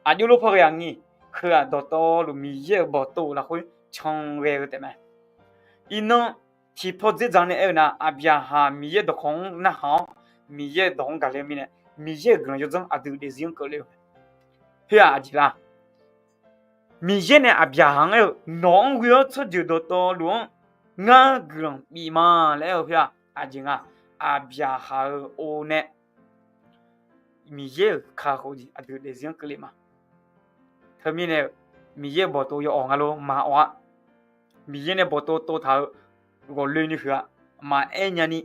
Aqjox lor par ghae-aq ngir, Heu-aq dawqtawvluf Miqyaer-euq bawqtov lafkhoer can ghae-eu taefmae. Iqnan tiqpaw dzerdzaq nae aer-eu nar, Aqbyaqhaq Miqyaer dawqkawq-anr narhaq-awr, Miqyaer-euq dawq-anr gaqler-eu mirnae, Miqyaer-euq guiqlanq yawdzanr aqdui daefzir-anr keuvle-eu mae. Khoer-aq aqjeq la? Miqyaer nae Aqbyaqhaq-anr aer-eu, nawq-anr ghoe-awr tsawrjeuq dawqtawvluf-anr ngar guiqlanq bif ma laer aer-eu khoer-aq aqjeq nga? Aqbyaqhaq-euq or nae Miqyaer-euq kakhof jeq aqdui daefzir-anr keuvle ma. Teumirnae Miqyaer-euq bawqtov yawawq nga lor maqawq-a. Miqyaer nae bawqtov tov taq-eu ghawqloeni huiq-aq, maqaer nyani,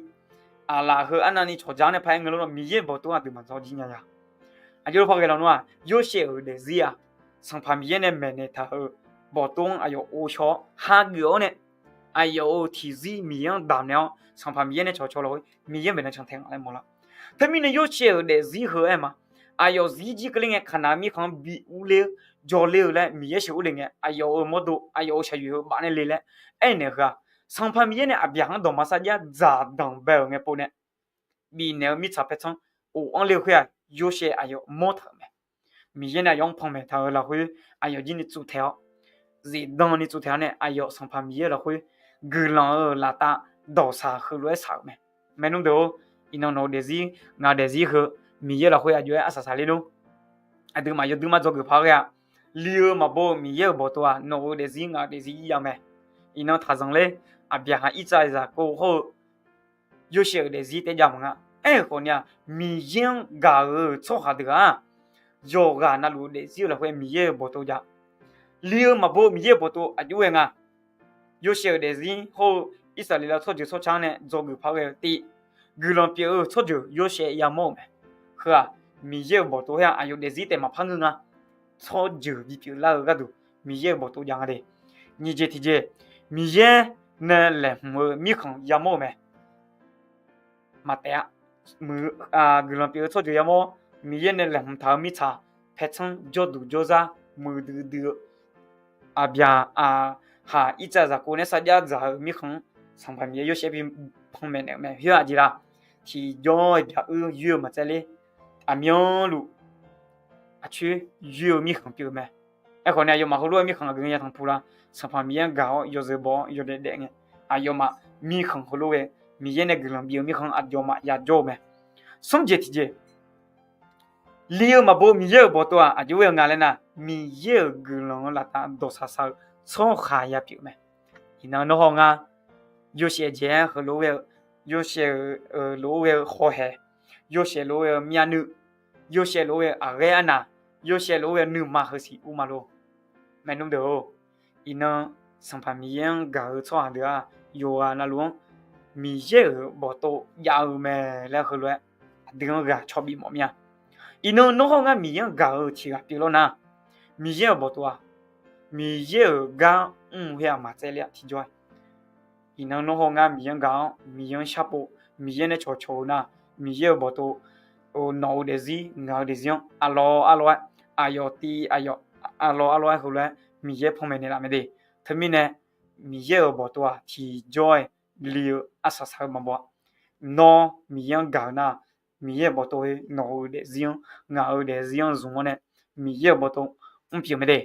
aqlaf heu arnavni cawqja-anr nae paraer ngeur lor-awr, Miqyaer-euq bawqtov aqduimaf dzawr jir nya ya. Aqjox lor par ghae lawnmr-aq, Yorsaev-euq daefzir-aq, Sanqpaq Miqyaer nae maeqnaeq taq-euq bawqtov-anr aqyawf ghovshaw-awr hageuf-awr nae, aqyawf-euq tiqzir Miqyaer-anr damq naeq-awr, Sanqpaq Miqyaer nae cawqcawq lawq-eu Miqyaer maeqnan can tae nga laer mawrlar. Teumirnae Yorsaev-euq daefzir heu aer ma, aqyawf zir jir keuvler ngae, Kaqnaq mirkhanq-anr bi urler-eu jawrler-eu laer Miqyaer sheuqur le ngae, aqyawf-euq mawrdo aqyawf-euq shaqyoeq heu baf nae le laer aernaeq heu-aq, Sanqpaq Miqyaer nae Aqbyaqhaq-anr dawqma sarjax dzaqdanq bae-euq ngae pov nae bifnaeq-eu mirtsaq paertsanr of-anr le-eu khoer-aq, Yorsaev aqyawf mawr taq-euq mae. Miqyaer nae aqyawf-anr panmaeq taq-euq lafkhoer aqyawf jir ni tsuf taeq-awr, zifdan ni tsuf taeq-awr nae aqyawf Sanqpaq Miqyaer lafkhoer guiqlanq-euq laftav dawqsaq heulof-aer saq-euq mae. Maernmr deuq-or, iqnan nawq-eu daefzir ngaq-eu daefzir heu Miqyaer lafkhoer aqjox-aer arsaq saqler lor. Aqduimaf yawdui mar dzawgeuf paq ghae-a. Li-eu maqbaw-eu Miqyaer-euq bawqtov-aq nawq-eu daefzir ngaq-eu daefzir ir jav mae. Iqnan taqzanq ler, Aqbyaqhaq, Irtsav, Zaqkov hawr-eu Yorsaev-euq daefzir taef jav maqnga. Aer-euq khawf ni-aq, Miqyaer-anr gaq-euq tsawrhaq deuq-aq, yawqghaq navluf-eu daefzir-eu lafkhoer Miqyaer-euq bawqtov jav. Li-eu maqbaw-eu Miqyaer-euq bawqtov aqjox ghae nga. Yorsaev-euq daefzir hawr-eu Irsaqleqlav tsawrjeuq tsawrca-anr nae dzawgeuf paq ghae-eu tiv, guiqlanq pyeuf-eu tsawrjeuq Yorsaev yamawr-euq mae. Heu-aq, Miqyaer-euq bawqtov khoer-aq aqyawf daefzir taef maqpar ngeur nga. Tsawrjeuq bipyeuf lar-eu gharduq Miqyaer-euq bawqtov jav nga de. Nyiq jeq tiqjeq, Miqyaer nae laeqhmq-eu mirkhanq yamawr-euq mae. Maqtaef-a. Muiq, guiqlanq pyeuf-eu tsawrjeuq yamawr, Miqyaer nae laeqhmq taq-eu mirtsaq paertsanr jawrduq jawrzar muiqdui dui-eu Aqbyaqhaq, Irtsav, Zaqkov nae sarjax dzaq-eu mirkhanq-anr Sanqpaq Miqyaer Yorsaev bi panmaeq naeq-euq mae. Khoer-aq aqjeq la? Tiqjawr-iq byaq uir yoer-eu maqtsaevler. Aqmyanluf aqcoer yoer-eu mirkhanq pyeuf-eu mae. Aerkhawf ni aqyawfmaf heulof-aer mirkhanq aqgeu ngae yatanq pu la? Sanqpaq Miqyaer-anr gaq-awr yawzeu baw-awr yawdaef daef ngae, aqyawfmaf mirkhanq heulof ghae, Miqyaer nae guiqlanq bif-eu mirkhanq aqyawfmaf yajawr-eu mae. Smr jeq tiqjeq, li-eu maqbaw Miqyaer-euq bawqtov-aq aqjox ghae-eu nga laer nar, Miqyaer-euq guiqlanq-eu laftav dawqsaq saq-eu tsawrhaq yapyeuf-eu mae. Iqnan nawr hawr ngar, Yorsaev jeq-aer heulof-aer ghae-eu, Yorsaev-euq lof-aer ghae-eu hawhaeq, Yorsaev lof-aer ghae-eu myavnuiv, Yorsaev lof-aer ghae-eu aqghaer arnaq, Yorsaev lof-aer ghae-eu nuima heusiq ur ma lor. Maernmr deuq-or, iqnan Sanqpaq Miqyaer-anr gaq-eu tsawrhaq deuq-aq, yawqghaq navluf-anr Miqyaer-euq bawqtov jav-eu mae laer heulof-aer aqdui-anr ghaq cawbif mawf mir-a. Iqnan nawr hawr ngar Miqyaer-anr gaq-eu tiq ghaq pyeuf lawr nar, Miqyaer-euq bawqtov-aq, Miqyaer-euq gar mr-eu khoer-aq maqtsaevler-a tiqjawr-aer. Iqnan nawr hawr ngar Miqyaer-anr gaq-awr Miqyaer-anr sharpov, Miqyaer nae cawqcawq-eu nar, Miqyaer-euq bawqtov nawq-eu daefzir ngaq-eu daefzir-anr arlawr arlawr-aer, aqyawf tiv aqyawf arlawr arlawr-aer heulof-aer Miqyaer panmaeq naeqlaf mae de. Teumirnae Miqyaer-euq bawqtov-aq tiqjawr-aer li-eu arsaq saq-eu maqbaw-a. Nawr Miqyaer-anr gaq-eu nar, Miqyaer-euq bawqtov-aer nawq-eu daefzir-anr ngaq-eu daefzir-anr zmq-awr nae Miqyaer-euq bawqtov mr pyeuf mae de.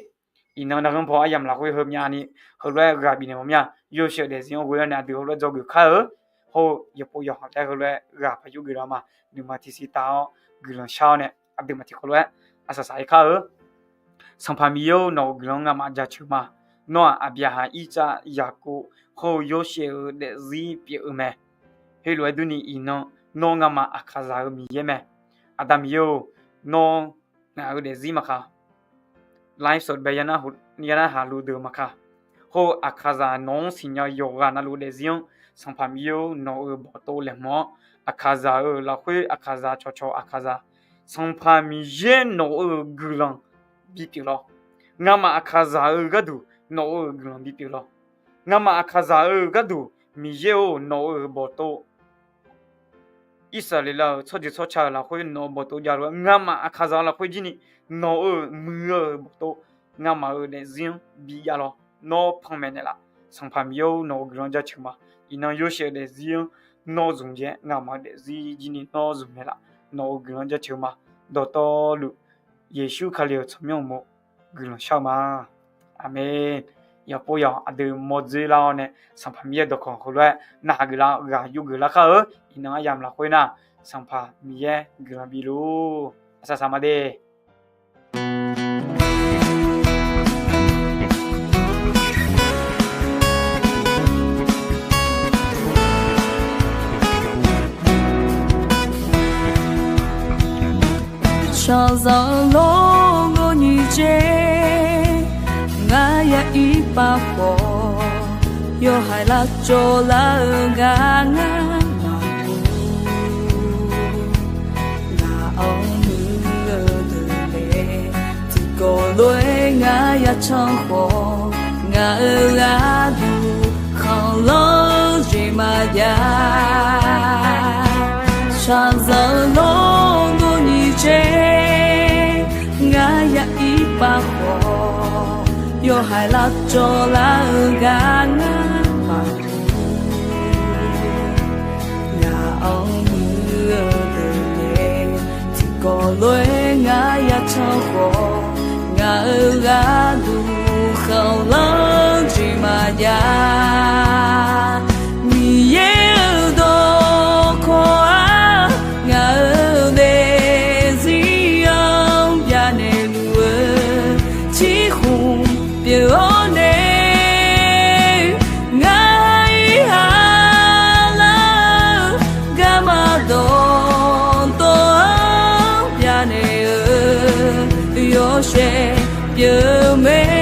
Iqnan narghanr paw aryamq lafkhoer heumyavni heulof-aer ghaq bifnaeq mawf mir-a. Yawshaef-euq daefzir-anr ghoe-awr nae aqdui heulof-aer dzawgeuf kar-eu. Hawr-eu yawqpov yawqha taef heulof-aer ghaq paq yur geuf laf ma. Nuima tiqsiq taf-awr guiqlanq shar-awr nae aqduimaf tiqkawv lof-aer arsaq saq-ir kar-eu. Sanqpaq Miqyaer-or, nawq-euq guiqlanq-anr ngamaf jaceuq ma. Nawr-aq Aqbyaqhaq, Irtsav, Yaqkov hawr-eu Yawshaef-euq daefzir pyeuf-eu mae. Khoerlof-aer durni iqnan nawr ngamaf Aqkaqzaq-euq Miqyaer mae. Aqda Miqyaer-or, nawr ngaq-euq daefzir maqkaq, live สด bae yanar haq luf deuq maqkaq, hawr-eu Aqkaqzaq nawq-anr siqnya yawqghaq navluf daefzir-anr Sanqpaq Miqyaer-or, nawq-euq bawqtov laeqhmq-awr, Aqkaqzaq-euq lafkhoer Aqkaqzaq cawqcawq Aqkaqzaq, Sanqpaq Miqyaer nawq-euq guiqlanq bipyeuf lawr. Ngamaf Aqkaqzaq-euq gharduq nawq-euq guiqlanq bipyeuf lawr. Ngamaf Aqkaqzaq-euq gharduq Miqyaer-or, nawq-euq bawqtov Irsaqleqlav-euq tsawrjeuq tsawrca-euq lafkhoer nawq-euq bawqtov javlof-aer, ngamaf Aqkaqzaq lafkhoer jirni nawq-euq muiq-eu bawqtov ngamaf-euq daefzir-anr bi javlawr. Nawr panmaeq naeqlaf. Sanqpaq Miqyaer-or, nawq-euq guiqlanq jaceuq ma. Iqnan Yawshaef-euq daefzir-anr nawr zmq jae-aer, ngamaf-euq daefzir jirni nawr zmq naeqlaf. Nawq-euq guiqlanq jaceuq ma. Dawqtawvluf Yeqsur Kali-euq tsawrmyanr uqmov guiqlanq shar-eu ma. Aqmeq. Yawqpov yawq aqdui mawrdzoer lar-awr nae Sanqpaq Miqyaer dawqkawq heulof-aer naq geuflar ghaq yur geuflar kar-eu. Iqnan aryamq lafkhoer nar, Sanqpaq Miqyaer guiqlanq bif luf-ur. Aqsaq saq ma de. Shaqzanq lor ngor nyiq dzer, ngar ya ir pav khawf, yawhaiq lavcawv lar-eu gar ngar maqmuiq. Ngaq-anr muiq-eu deuq nae tiqkawv lof-aer ngar ya can khawf, ngaq-euq gharduq khanqlanr jeq maqjav. Shaqzanq lor ngor nyiq dzer, ngar ya ir pav khawf, yawhaiq lavcawv lar-eu gar ngar maqmuiq. Ngaq-anr muiq-eu deuq nae tiqkawv lof-aer ngar ya can khawf, ngaq-euq gharduq khanqlanr jeq maqjav. Miqyaer-euq dawqkawq-aq, ngaq-euq daefzir-anr byanaeq luf-eu tsirkhmq pyeuf-awr nae, ngar ir ha lar-eu garma dawqtawv-anr byanaeq-eu yawshaef pyeuf mae.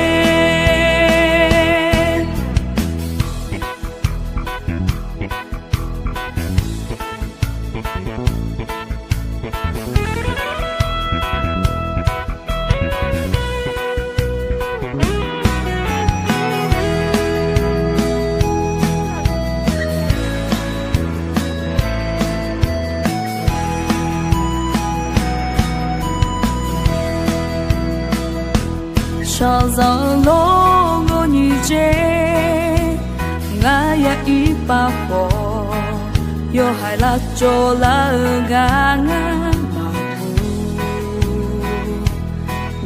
Shaqzanq lor ngor nyiq dzer, ngar ya ir pav khawf, yawhaiq lavcawv lar-eu gar ngar maqmuiq.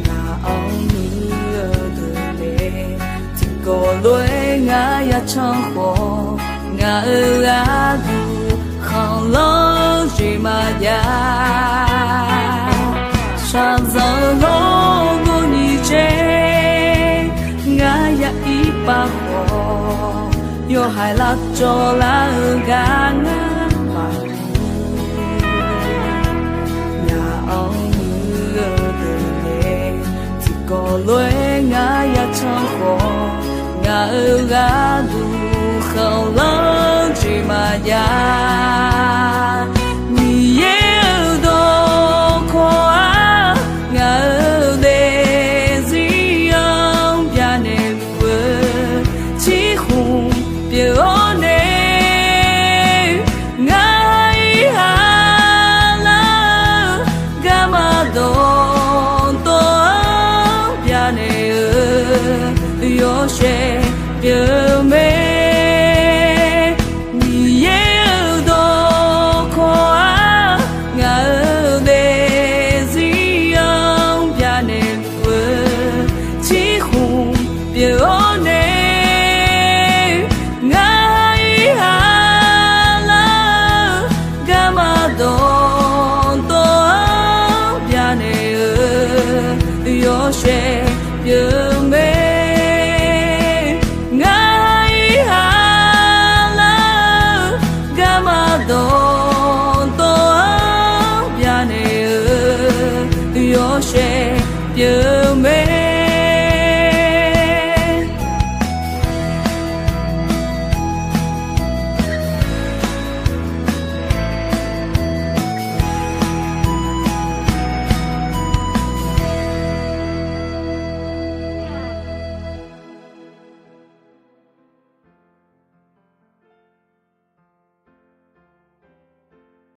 Ngaq-anr muiq-eu deuq nae tiqkawv lof-aer ngar ya can khawf, ngaq-euq gharduq khanqlanr jeq maqjav. Shaqzanq lor ngor nyiq dzer, ngar ya ir pav khawf, yawhaiq lavcawv lar-eu gar ngar maqmuiq. Ngaq-anr muiq-eu deuq nae tiqkawv lof-aer ngar ya can khawf, ngaq-euq gharduq khanqlanr jeq maqjav. Miqyaer-euq dawqkawq-aq, ngaq-euq daefzir-anr byanaeq luf-eu tsirkhmq pyeuf-awr nae, ngar ir ha lar-eu garma dawqtawv-anr byanaeq-eu yawshaef pyeuf mae. Miqyaer-euq dawqkawq-aq, ngaq-euq daefzir-anr byanaeq luf-eu tsirkhmq pyeuf-awr nae, ngar ir ha lar-eu garma dawqtawv-anr byanaeq-eu yawshaef pyeuf mae. Ngar ir ha lar-eu garma dawqtawv-anr byanaeq-eu yawshaef pyeuf